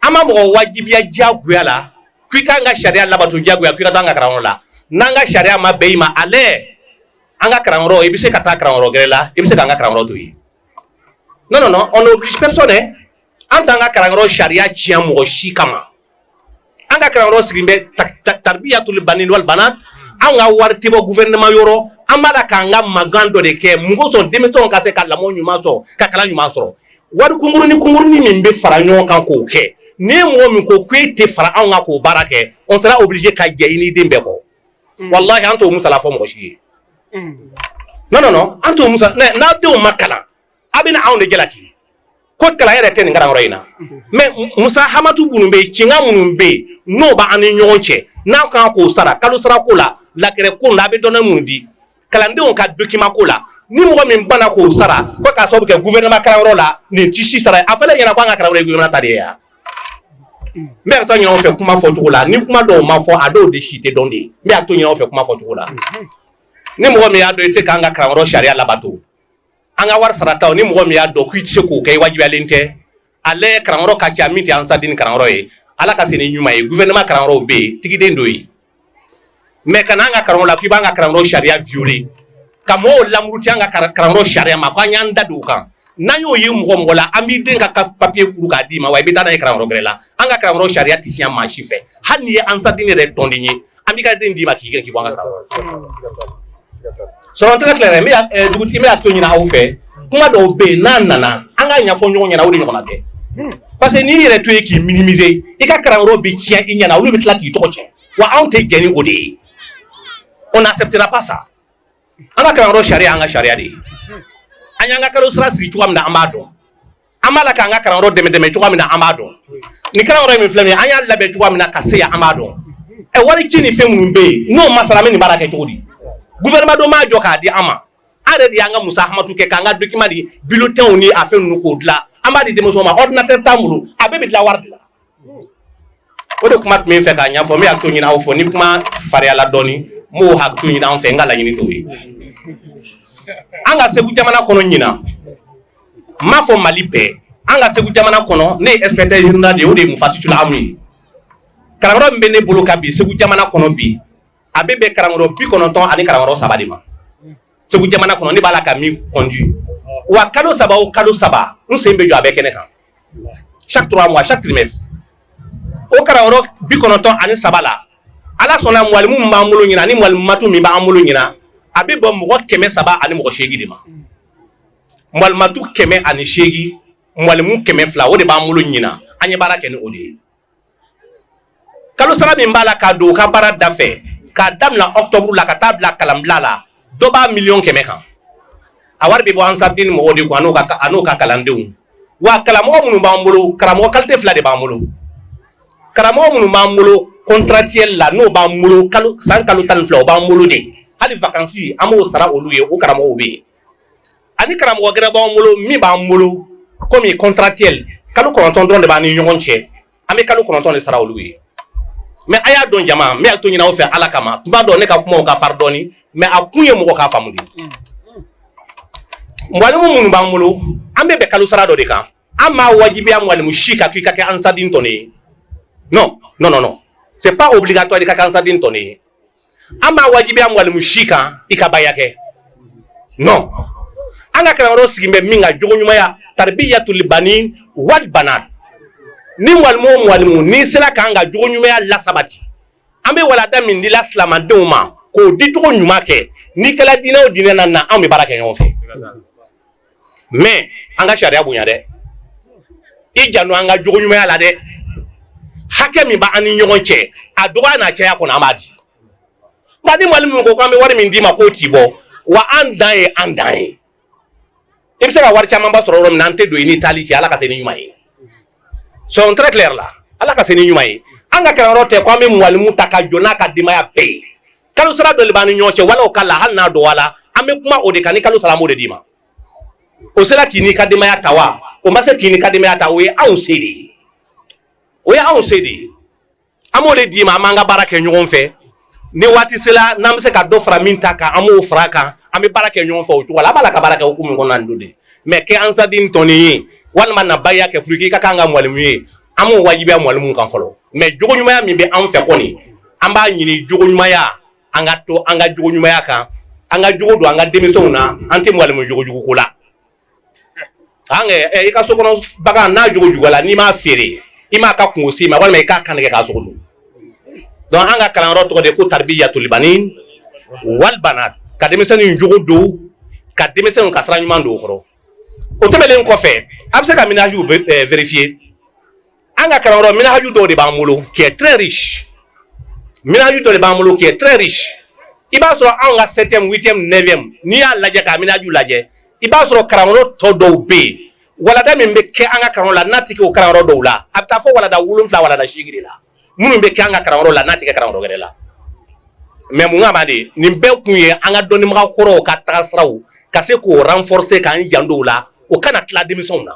An ma mɔgɔ wajibiya diyagoya la k'i k'an ka sariya labato diyagoya k'i ka taa an ka kalanyɔrɔ la. N'an ka sariya ma bɛn i ma, ale an ka kalanyɔrɔ, i bɛ se ka taa kalanyɔrɔ gɛrɛ la, i bɛ se k'an ka kalanyɔrɔ to yen. Non, non, non, on n'oblige personne hein. An t'an ka kalanyɔrɔ sariya tiɲɛ mɔgɔ si kama. An ka kalanyɔrɔ sigilen bɛ tarbiyatul banin wal banat. An ka wari tɛ bɔ gouvernement yɔrɔ. An b'a la k'an ka mankan dɔ de kɛ mun kosɔn? Denmisɛnw ka se ka lamɔ ɲuman sɔrɔ, ka kalan ɲuman sɔrɔ. Wari kunkurunin kunkurunin min bɛ fara ɲɔgɔn kan k'o kɛ, ni ye mɔgɔ min ko k'e tɛ fara anw kan k'o baara kɛ, on sera obligé ka jɛ i n'i den bɛɛ kɔ. Walahi, an t'o musala fɔ mɔgɔ si ye. Non, non, non, an t'o musa. N'aw denw ma kalan, a bɛna anw de jalaki ko kalan yɛrɛ tɛ nin kalanyɔrɔ in na. Mais musa hamatu minnu bɛ yen, cinga minnu bɛ yen, n'o b'an ni ɲɔgɔn cɛ, n'a kan k'o sara kalo sara ko la, lakɛrɛ ko la, a bɛ dɔɔnin minnu di kalandenw ka document ko la, ni mɔgɔ min banna k'o sara ko k'a sababu kɛ gouvernement kalanyɔrɔ la nin ti si sara, a fɔlen ɲɛna ko an ka kalanyɔrɔ ye gouvernement ta de ye yan. N bɛ ka to ɲini aw fɛ kuma fɔcogo la, ni kuma dɔw ma fɔ, a dɔw de si tɛ dɔn de. N bɛ ka to ɲini aw fɛ kuma fɔcogo la. Ni mɔgɔ min y'a dɔn i tɛ se k'an ka kalanyɔrɔ sariya labato, an ka wari sarataw, ni mɔgɔ min y'a dɔn k'i tɛ se k'o kɛ, i wajibiyalen tɛ. Ale kalanyɔrɔ ka ca min tɛ Ansadini kalanyɔrɔ ye. Ala ka se ni ɲuman ye, gouvernement kalanyɔrɔw bɛ yen, tigiden dɔ ye. Mais ka na an ka kalanyɔrɔ la k'i b'an ka kalanyɔrɔ sariya violer, ka mɔgɔw lamuruti an ka kalanyɔrɔ sariya ma, ko an y'an da don o kan. N'an y'o ye mɔgɔ mɔgɔ la, an b'i den ka papier kuru k'a d'i ma, wa i bɛ taa n'a ye kalanyɔrɔ wɛrɛ la. An ka kalanyɔrɔ sariya tɛ siɲɛ maa si fɛ. Hali n'i ye Ansardine yɛrɛ tɔnden ye, an b'i ka den d'i ma k'i gɛn k'i bɔ an ka kalanyɔrɔ. Soyons très clair. N bɛ dugutigi, n bɛ hakili ɲini aw fɛ. Kuma dɔw bɛ yen, n'a nana, an k'a ɲɛfɔ ɲɔgɔn ɲɛna, o de ɲɔgɔnna tɛ. Parce que n'i yɛrɛ to yen k'i minimiser, i ka kalanyɔrɔ bɛ tiɲɛ i ɲɛna, olu bɛ tila k'i tɔgɔ tiɲɛ. Wa anw tɛ jɛn ni o de ye, on n'acceptera pas ça. An ka kalanyɔrɔ sariya, an ka sariya de ye. An y'an ka kalo sara sigi cogoya min na, an b'a dɔn. An b'a la k'an ka kalanyɔrɔ dɛmɛ dɛmɛ cogoya min na, an b'a dɔn. Nin kalanyɔrɔ min filɛ nin ye, an y'a labɛn cogoya min na ka se yan, an b'a dɔn. Ɛ, wari ci ni fɛn minnu bɛ yen, n'o ma sara, an bɛ nin baara kɛ cogo di? Gouvernement dɔ m'a jɔ k'a di an ma. An yɛrɛ de y'an ka musahamatu kɛ k'an ka document ni bulletin ni a fɛn ninnu k'o dilan. An b'a di denmisɛnw ma. Ordinateur t'an bolo, a bɛɛ bɛ dilan wari de la. O de kuma tun bɛ n fɛ k'a ɲɛfɔ. N bɛ hakili ɲini aw fɛ, ni kuma fariyala dɔɔni, n b'o hakili ɲini anw fɛ. N ka laɲini t'o ye. An ka Segu jamana kɔnɔ ɲinan, n m'a fɔ Mali bɛɛ, an ka Segu jamana kɔnɔ, ne ye inspecteur général de ye, o de ye mufatishul amu ye. Kalanyɔrɔ min bɛ ne bolo ka bi Segu jamana kɔnɔ bi, a bɛ bɛn kalanyɔrɔ 93 de ma Segu jamana kɔnɔ. Ne b'a la ka min conduit, wa kalo saba o kalo saba, n sen bɛ jɔ a bɛɛ kɛnɛ kan. Chaque 3 mois, chaque trimestre. O kalanyɔrɔ 93 la, Ala sɔnna, mwalimu min b'an bolo ɲinan ani mwalimatu min b'an bolo ɲinan, a bɛ bɔ mɔgɔ 308 de ma. Mwalimatu 108, mwalimu 200, o de b'an bolo ɲinan. An ye baara kɛ ni o de ye. Kalo sara min b'a la k'a don u ka baara da fɛ, k'a daminɛ octobre la ka taa bila kalanbila la, dɔ b'a 100 000 000 kan. A wari bɛ bɔ Ansardine mɔgɔw de kun, a n'o ka kalandenw. Wa karamɔgɔ minnu b'an bolo, karamɔgɔ qualité fila de b'an bolo. Karamɔgɔ minnu b'an bolo contractuel la, n'o b'an bolo kalo san kalo 12, o b'an bolo de. Hali vacances, an b'o sara olu ye. O karamɔgɔw bɛ yen. Ani karamɔgɔ gɛrɛ b'an bolo min b'an bolo komi contractuel, kalo 9 dɔrɔn de b'an ni ɲɔgɔn cɛ. An bɛ kalo 9 de sara olu ye. Mais a y'a dɔn, jama, n bɛ to ɲini aw fɛ Ala kama. N b'a dɔn ne ka kumaw ka farin dɔɔni, mais a kun ye mɔgɔ k'a faamu de. Mwalimu minnu b'an bolo, an bɛ bɛn kalo sara dɔ de kan. An m'a wajibiya mwalimu si kan k'i ka kɛ Ansardine tɔnden ye. Non, non, non, non, c'est pas obligatoire i ka kɛ Ansardine tɔnden ye. An m'a wajibiya mwalimu si kan i ka baya kɛ. Non, an ka kalanyɔrɔ sigi bɛ min kan, jogoɲumanya, tarbiyatul banin wal banat. Ni mwalimu o mwalimu n'i sera k'an ka jogoɲumanya lasabati, an bɛ walada min dila silamɛdenw ma k'o dicogo ɲuman kɛ, n'i kɛla diinɛ o diinɛ na, anw bɛ baara kɛ ɲɔgɔn fɛ. Mais an ka sariya bonya dɛ, i janto an ka jogoɲumanya la dɛ. Hakɛ min b'an ni ɲɔgɔn cɛ, a dɔgɔya n'a caya kɔnɔ, an b'a di. Nka ni mwalimu min ko k'an bɛ wari min d'i ma k'o t'i bɔ, wa an dan ye an dan ye. I bɛ se ka wari camanba sɔrɔ yɔrɔ min na, an tɛ don i ni taali cɛ. Ala ka se ni ɲuman ye. Soyons très clair là. Ala ka se ni ɲuman ye. An ka kalanyɔrɔ tɛ ko an bɛ mwalimu ta ka jɔ n'a ka denbaya bɛɛ ye. Kalo sara dɔ de b'an ni ɲɔgɔn cɛ, wala o ka la, hali n'a dɔgɔyala, an bɛ kuma o de kan. Ni kalo sara, an b'o de d'i ma. O sera k'i n'i ka denbaya ta wa, o ma se k'i n'i ka denbaya ta, o ye anw se de ye, o ye anw se de ye. An b'o de d'i ma. An b'an ka baara kɛ ɲɔgɔn fɛ. Ni waati sera n'an bɛ se ka dɔ fara min ta kan, an b'o fara a kan. An bɛ baara kɛ ɲɔgɔn fɛ o cogo la. A b'a la ka baara kɛ hukumu min kɔnɔna nin don de. Mais kɛ Ansardine tɔnden ye walima na baya kɛ pour que i ka k'an ka mwalimu ye, an m'o wajibiya mwalimu kan fɔlɔ. Mais jogoɲumanya min bɛ anw fɛ kɔni, an b'a ɲini jogoɲumanya, an ka to an ka jogoɲumanya kan, an ka jogo don an ka denmisɛnw na. An tɛ mwalimu jogojugu ko la. An kɛ i ka so kɔnɔ bagan n'a jogo juguyala, n'i m'a feere, i m'a ka kungo s'i ma, walima i k'a kantigɛ k'a sogo dun. Donc an ka kalanyɔrɔ tɔgɔ de ko tarbiyatul banin wal banat, ka denmisɛnnin jogo don, ka denmisɛnninw ka sira ɲuman don o kɔrɔ. O tɛmɛnen kɔfɛ, a bɛ se ka minhaju vérifier. An ka kalanyɔrɔ minhaju dɔw de b'an bolo qui est très riche. Minhaju dɔ de b'an bolo qui est très riche. I b'a sɔrɔ anw ka septième, huitième, neuvième, n'i y'a lajɛ k'a minhaju lajɛ, i b'a sɔrɔ kalanyɔrɔ tɔ dɔw bɛ yen, walada min bɛ kɛ an ka kalanyɔrɔ la, n'a tɛ kɛ o kalanyɔrɔ dɔw la, a bɛ taa fɔ walada 7, walada 8 de la minnu bɛ kɛ an ka kalanyɔrɔ la, n'a tɛ kɛ kalanyɔrɔ wɛrɛ la. Mais mun kama de? Nin bɛɛ kun ye an ka dɔnnibaga kɔrɔw ka tagasiraw ka se k'o renforcer, k'an janto o la, o kana tila denmisɛnw na.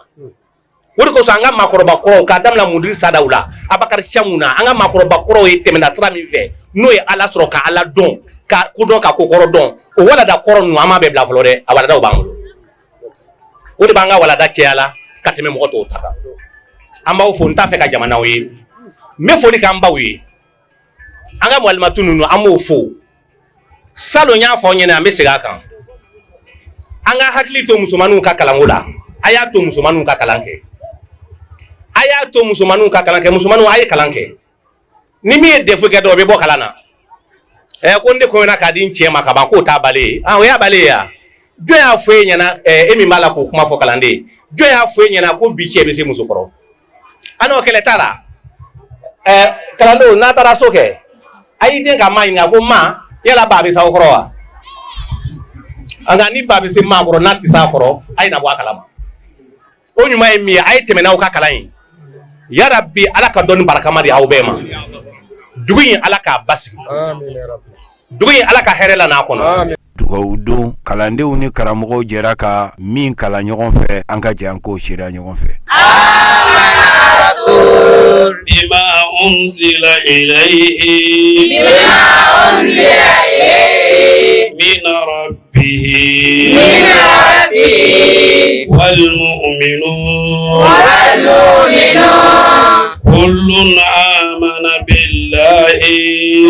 O de kosɔn an ka maakɔrɔba kɔrɔw, k'a daminɛ Mudiri Sadaw la, Abakari Camu na, an ka maakɔrɔba kɔrɔw ye tɛmɛna sira min fɛ, n'o ye Ala sɔrɔ, ka Ala dɔn, ka kodɔn, ka kokɔrɔ dɔn, o walada kɔrɔ ninnu, an m'a bɛɛ bila fɔlɔ dɛ. A waladaw b'an bolo. O de b'an ka walada cɛya la ka tɛmɛ mɔgɔ tɔw ta kan. An b'aw fo. N t'a fɛ ka jamanaw ye. N bɛ foli k'an baw ye, an ka mualimatu ninnu, an b'o fo. Salon, n y'a fɔ aw ɲɛna, an bɛ segin a kan, an ka hakili to musomaninw ka kalanko la. A y'a to musomaninw ka kalan kɛ, a y'a to musomaninw ka kalan kɛ. Musomaninw, a ye kalan kɛ. Ni min ye défaut kɛ dɔrɔn, o bɛ bɔ kalan na. Ɛ, ko n de kɔɲɔna k'a di n cɛ ma ka ban, k'o t'a balen ye. Ah, o y'a balen ye wa? Jɔn y'a fɔ e ɲɛna? E min b'a la k'o kuma fɔ kalanden, jɔn y'a fɔ e ɲɛna ko bi cɛ bɛ se muso kɔrɔ? A n'o kɛlɛ t'a la. Ɛ, kalandenw, n'a taara so kɛ, a y'i den ka maa ɲininka ko: ma, yala ba bɛ s'aw kɔrɔ wa? Nka ni ba bɛ se maa kɔrɔ, n'a tɛ s'a kɔrɔ, a ye na bɔ a kalama. O ɲuman ye min ye, a ye tɛmɛ n'aw ka kalan ye. Yarabi, Ala ka dɔnni barakama di aw bɛɛ ma. Dugu in, Ala k'a basigi. Dugu in, Ala ka hɛrɛ la n'a kɔnɔ. Dugawu don, kalandenw ni karamɔgɔw jɛra ka min kalan ɲɔgɔn fɛ, an ka jɛ an k'o seereya ɲɔgɔn fɛ. بما أنزل إليه من ربه والمؤمنون كل آمن بالله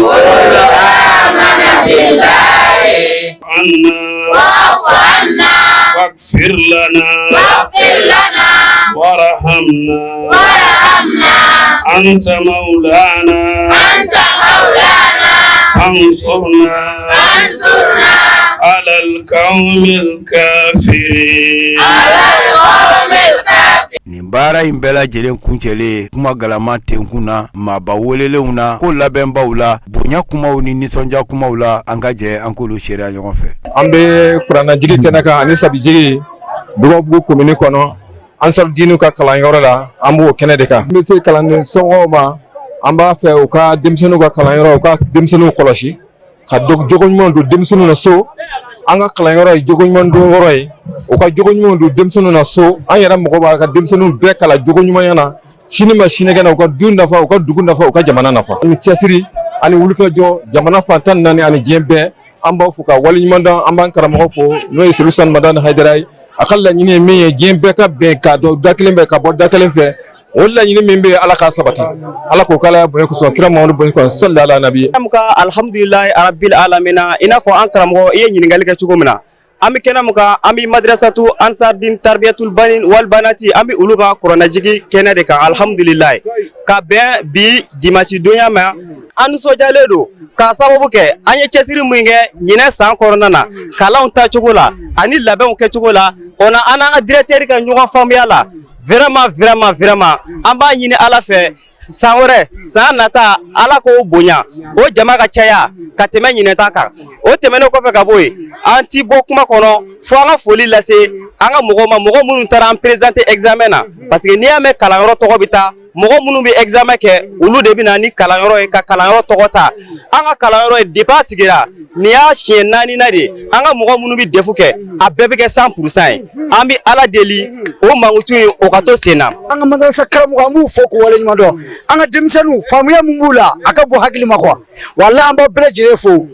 كل آمن بالله عنا واعف عنا واغفر لنا واغفر لنا وارحمنا وارحمنا أنت مولانا أنت مولانا فانصرنا فانصرنا على القوم الكافرين على القوم الكافرين. Nin baara in bɛɛ lajɛlen kuncɛlen, kuma galama tenkun na, maaba welelenw na, ko labɛnbaw la, bonya kumaw ni nisɔndiya kumaw la, an ka jɛ an k'olu seereya ɲɔgɔn fɛ. An bɛ kuranɛjigi kɛnɛ kan ani sabijigi Dugabugu komini kɔnɔ, Ansarudiniw ka kalanyɔrɔ la, an b'o kɛnɛ de kan. N bɛ se kalanden somɔgɔw ma, an b'a fɛ u ka denmisɛnninw ka kalanyɔrɔ, u ka denmisɛnninw kɔlɔsi ka jogo ɲuman don denmisɛnninw na so. An ka kalanyɔrɔ ye jogo ɲuman don yɔrɔ ye. U ka jogo ɲuman don denmisɛnninw na so. An yɛrɛ mɔgɔ b'a ka denmisɛnninw bɛɛ kalan jogo ɲumanya na, sini ma sinikɛnɛ, u ka du nafa, u ka dugu nafa, u ka jamana nafa. Ani cɛsiri ani wulikajɔ, jamana fan 14 ani diɲɛ bɛɛ, an b'aw fo ka waleɲuman dɔn. An b'an karamɔgɔ fo, n'o ye Serifu Usumani Madani Hayidara ye. A ka laɲini ye min ye, diɲɛ bɛɛ ka bɛn k'a dɔn da kelen bɛ ka bɔ da kelen fɛ. O laɲini min bɛ yen, Ala k'a sabati, Ala k'o k'Ala bonya kosɔn, kira Mamadu bonya kosɔn, sali ala nabi. An ka alhamdulilayi arabil alamina. I n'a fɔ an karamɔgɔ, i ye ɲininkali kɛ cogo min na, an bɛ kɛnɛ min kan, an bɛ madrasatu Ansardin Tarbiyatul Banin wal Banati, an bɛ olu ka kuranɛjigi kɛnɛ de kan, alhamdulilayi, ka bɛn bi dimanche donya ma. An nisɔndiyalen don k'a sababu kɛ an ye cɛsiri min kɛ ɲinɛ san kɔnɔna na, kalanw tacogo la ani labɛnw kɛcogo la. O na, an n'an ka directeur ka ɲɔgɔn faamuya la, vraiment, vraiment, vraiment, an b'a ɲini Ala fɛ, san wɛrɛ, san nata, Ala k'o bonya, o jama ka caya ka tɛmɛ ɲinɛta kan. O tɛmɛnen kɔfɛ ka bɔ yen, an ti bɔ kuma kɔnɔ fo an ka foli lase an ka mɔgɔw ma, mɔgɔ minnu taara an présenter examen na, parce que n'i y'a mɛn kalanyɔrɔ tɔgɔ bɛ taa, mɔgɔ minnu bɛ examen kɛ, olu de bɛ na ni kalanyɔrɔ ye ka kalanyɔrɔ tɔgɔ ta. An ka kalanyɔrɔ ye, depuis a sigira nin y'a siɲɛ naaninan de ye, an ka mɔgɔ minnu bɛ DEF kɛ, a bɛɛ bɛ kɛ 100% ye. An bɛ Ala deli, o mankutu ye, o ka to sen na. An ka madarasa karamɔgɔ, an b'u fo k'u waleɲuman dɔn. An ka denmisɛnninw, faamuya min b'u la, a ka bon hakili ma quoi. Walahi, an b'aw bɛɛ lajɛlen fo,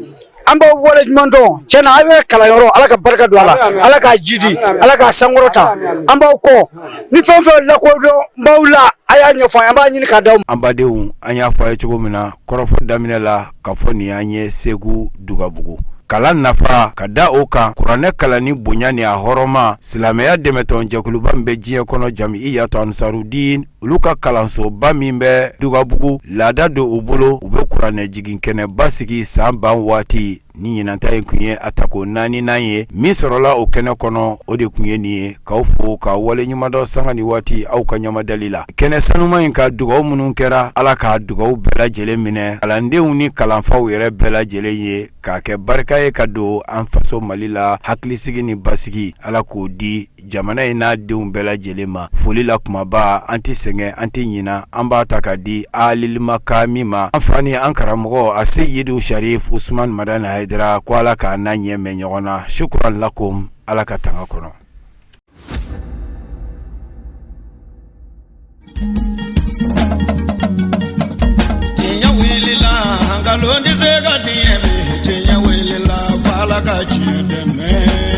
an b'aw waleɲuman dɔn. Tiɲɛ na, aw yɛrɛ kalanyɔrɔ, Ala ka barika don a la, Ala k'a jidi, Ala k'a sankɔrɔta. An b'aw kɔ ni fɛn fɛn lakodɔn b'aw la, a y'a ɲɛfɔ an ye, an b'a ɲini k'a d'aw ma. An badenw, an y'a fɔ a ye cogo min na kɔrɔfɔ daminɛ la, k'a fɔ nin y'an ye Segu Dugabugu. Kalan nafa ka da o kan, kuranɛ kalanni bonya ni a hɔrɔma, silamɛya dɛmɛtɔn jɛkuluba min bɛ diɲɛ kɔnɔ, Jamiyatu Ansarudin, olu ka kalansoba min bɛ Dugabugu, laada don u bolo, u bɛ kuranɛ jigin kɛnɛba sigi san ban waati. Ni ɲinanta in tun ye a tako naaninan ye min sɔrɔla o kɛnɛ kɔnɔ, o de tun ye nin ye. K'aw fo ka waleɲuman dɔn sanga ni waati aw ka ɲamadali la kɛnɛ sanuman in ka. Dugaw minnu kɛra, Ala ka dugaw bɛɛ lajɛlen minɛ kalandenw ni kalanfaw yɛrɛ bɛɛ lajɛlen ye, k'a kɛ barika ye ka don an faso Mali la. Hakilisigi ni basigi, Ala k'o di jamana in n'a denw bɛɛ lajɛlen ma. Foli la kumaba, an tɛ sɛgɛn, an tɛ ɲina, an b'a ta ka di alimakami ma, an fa ni an karamɔgɔ a Seyidu Sharif Usman Madani Hayidara, ko Ala k'a n'a ɲɛ mɛn ɲɔgɔn na. Shukran lakum, Ala ka tanga kɔnɔ. Tiɲɛ wulila, nkalon tɛ se ka tiɲɛ bi. Tiɲɛ wulila, f'Ala ka tiɲɛ dɛmɛ.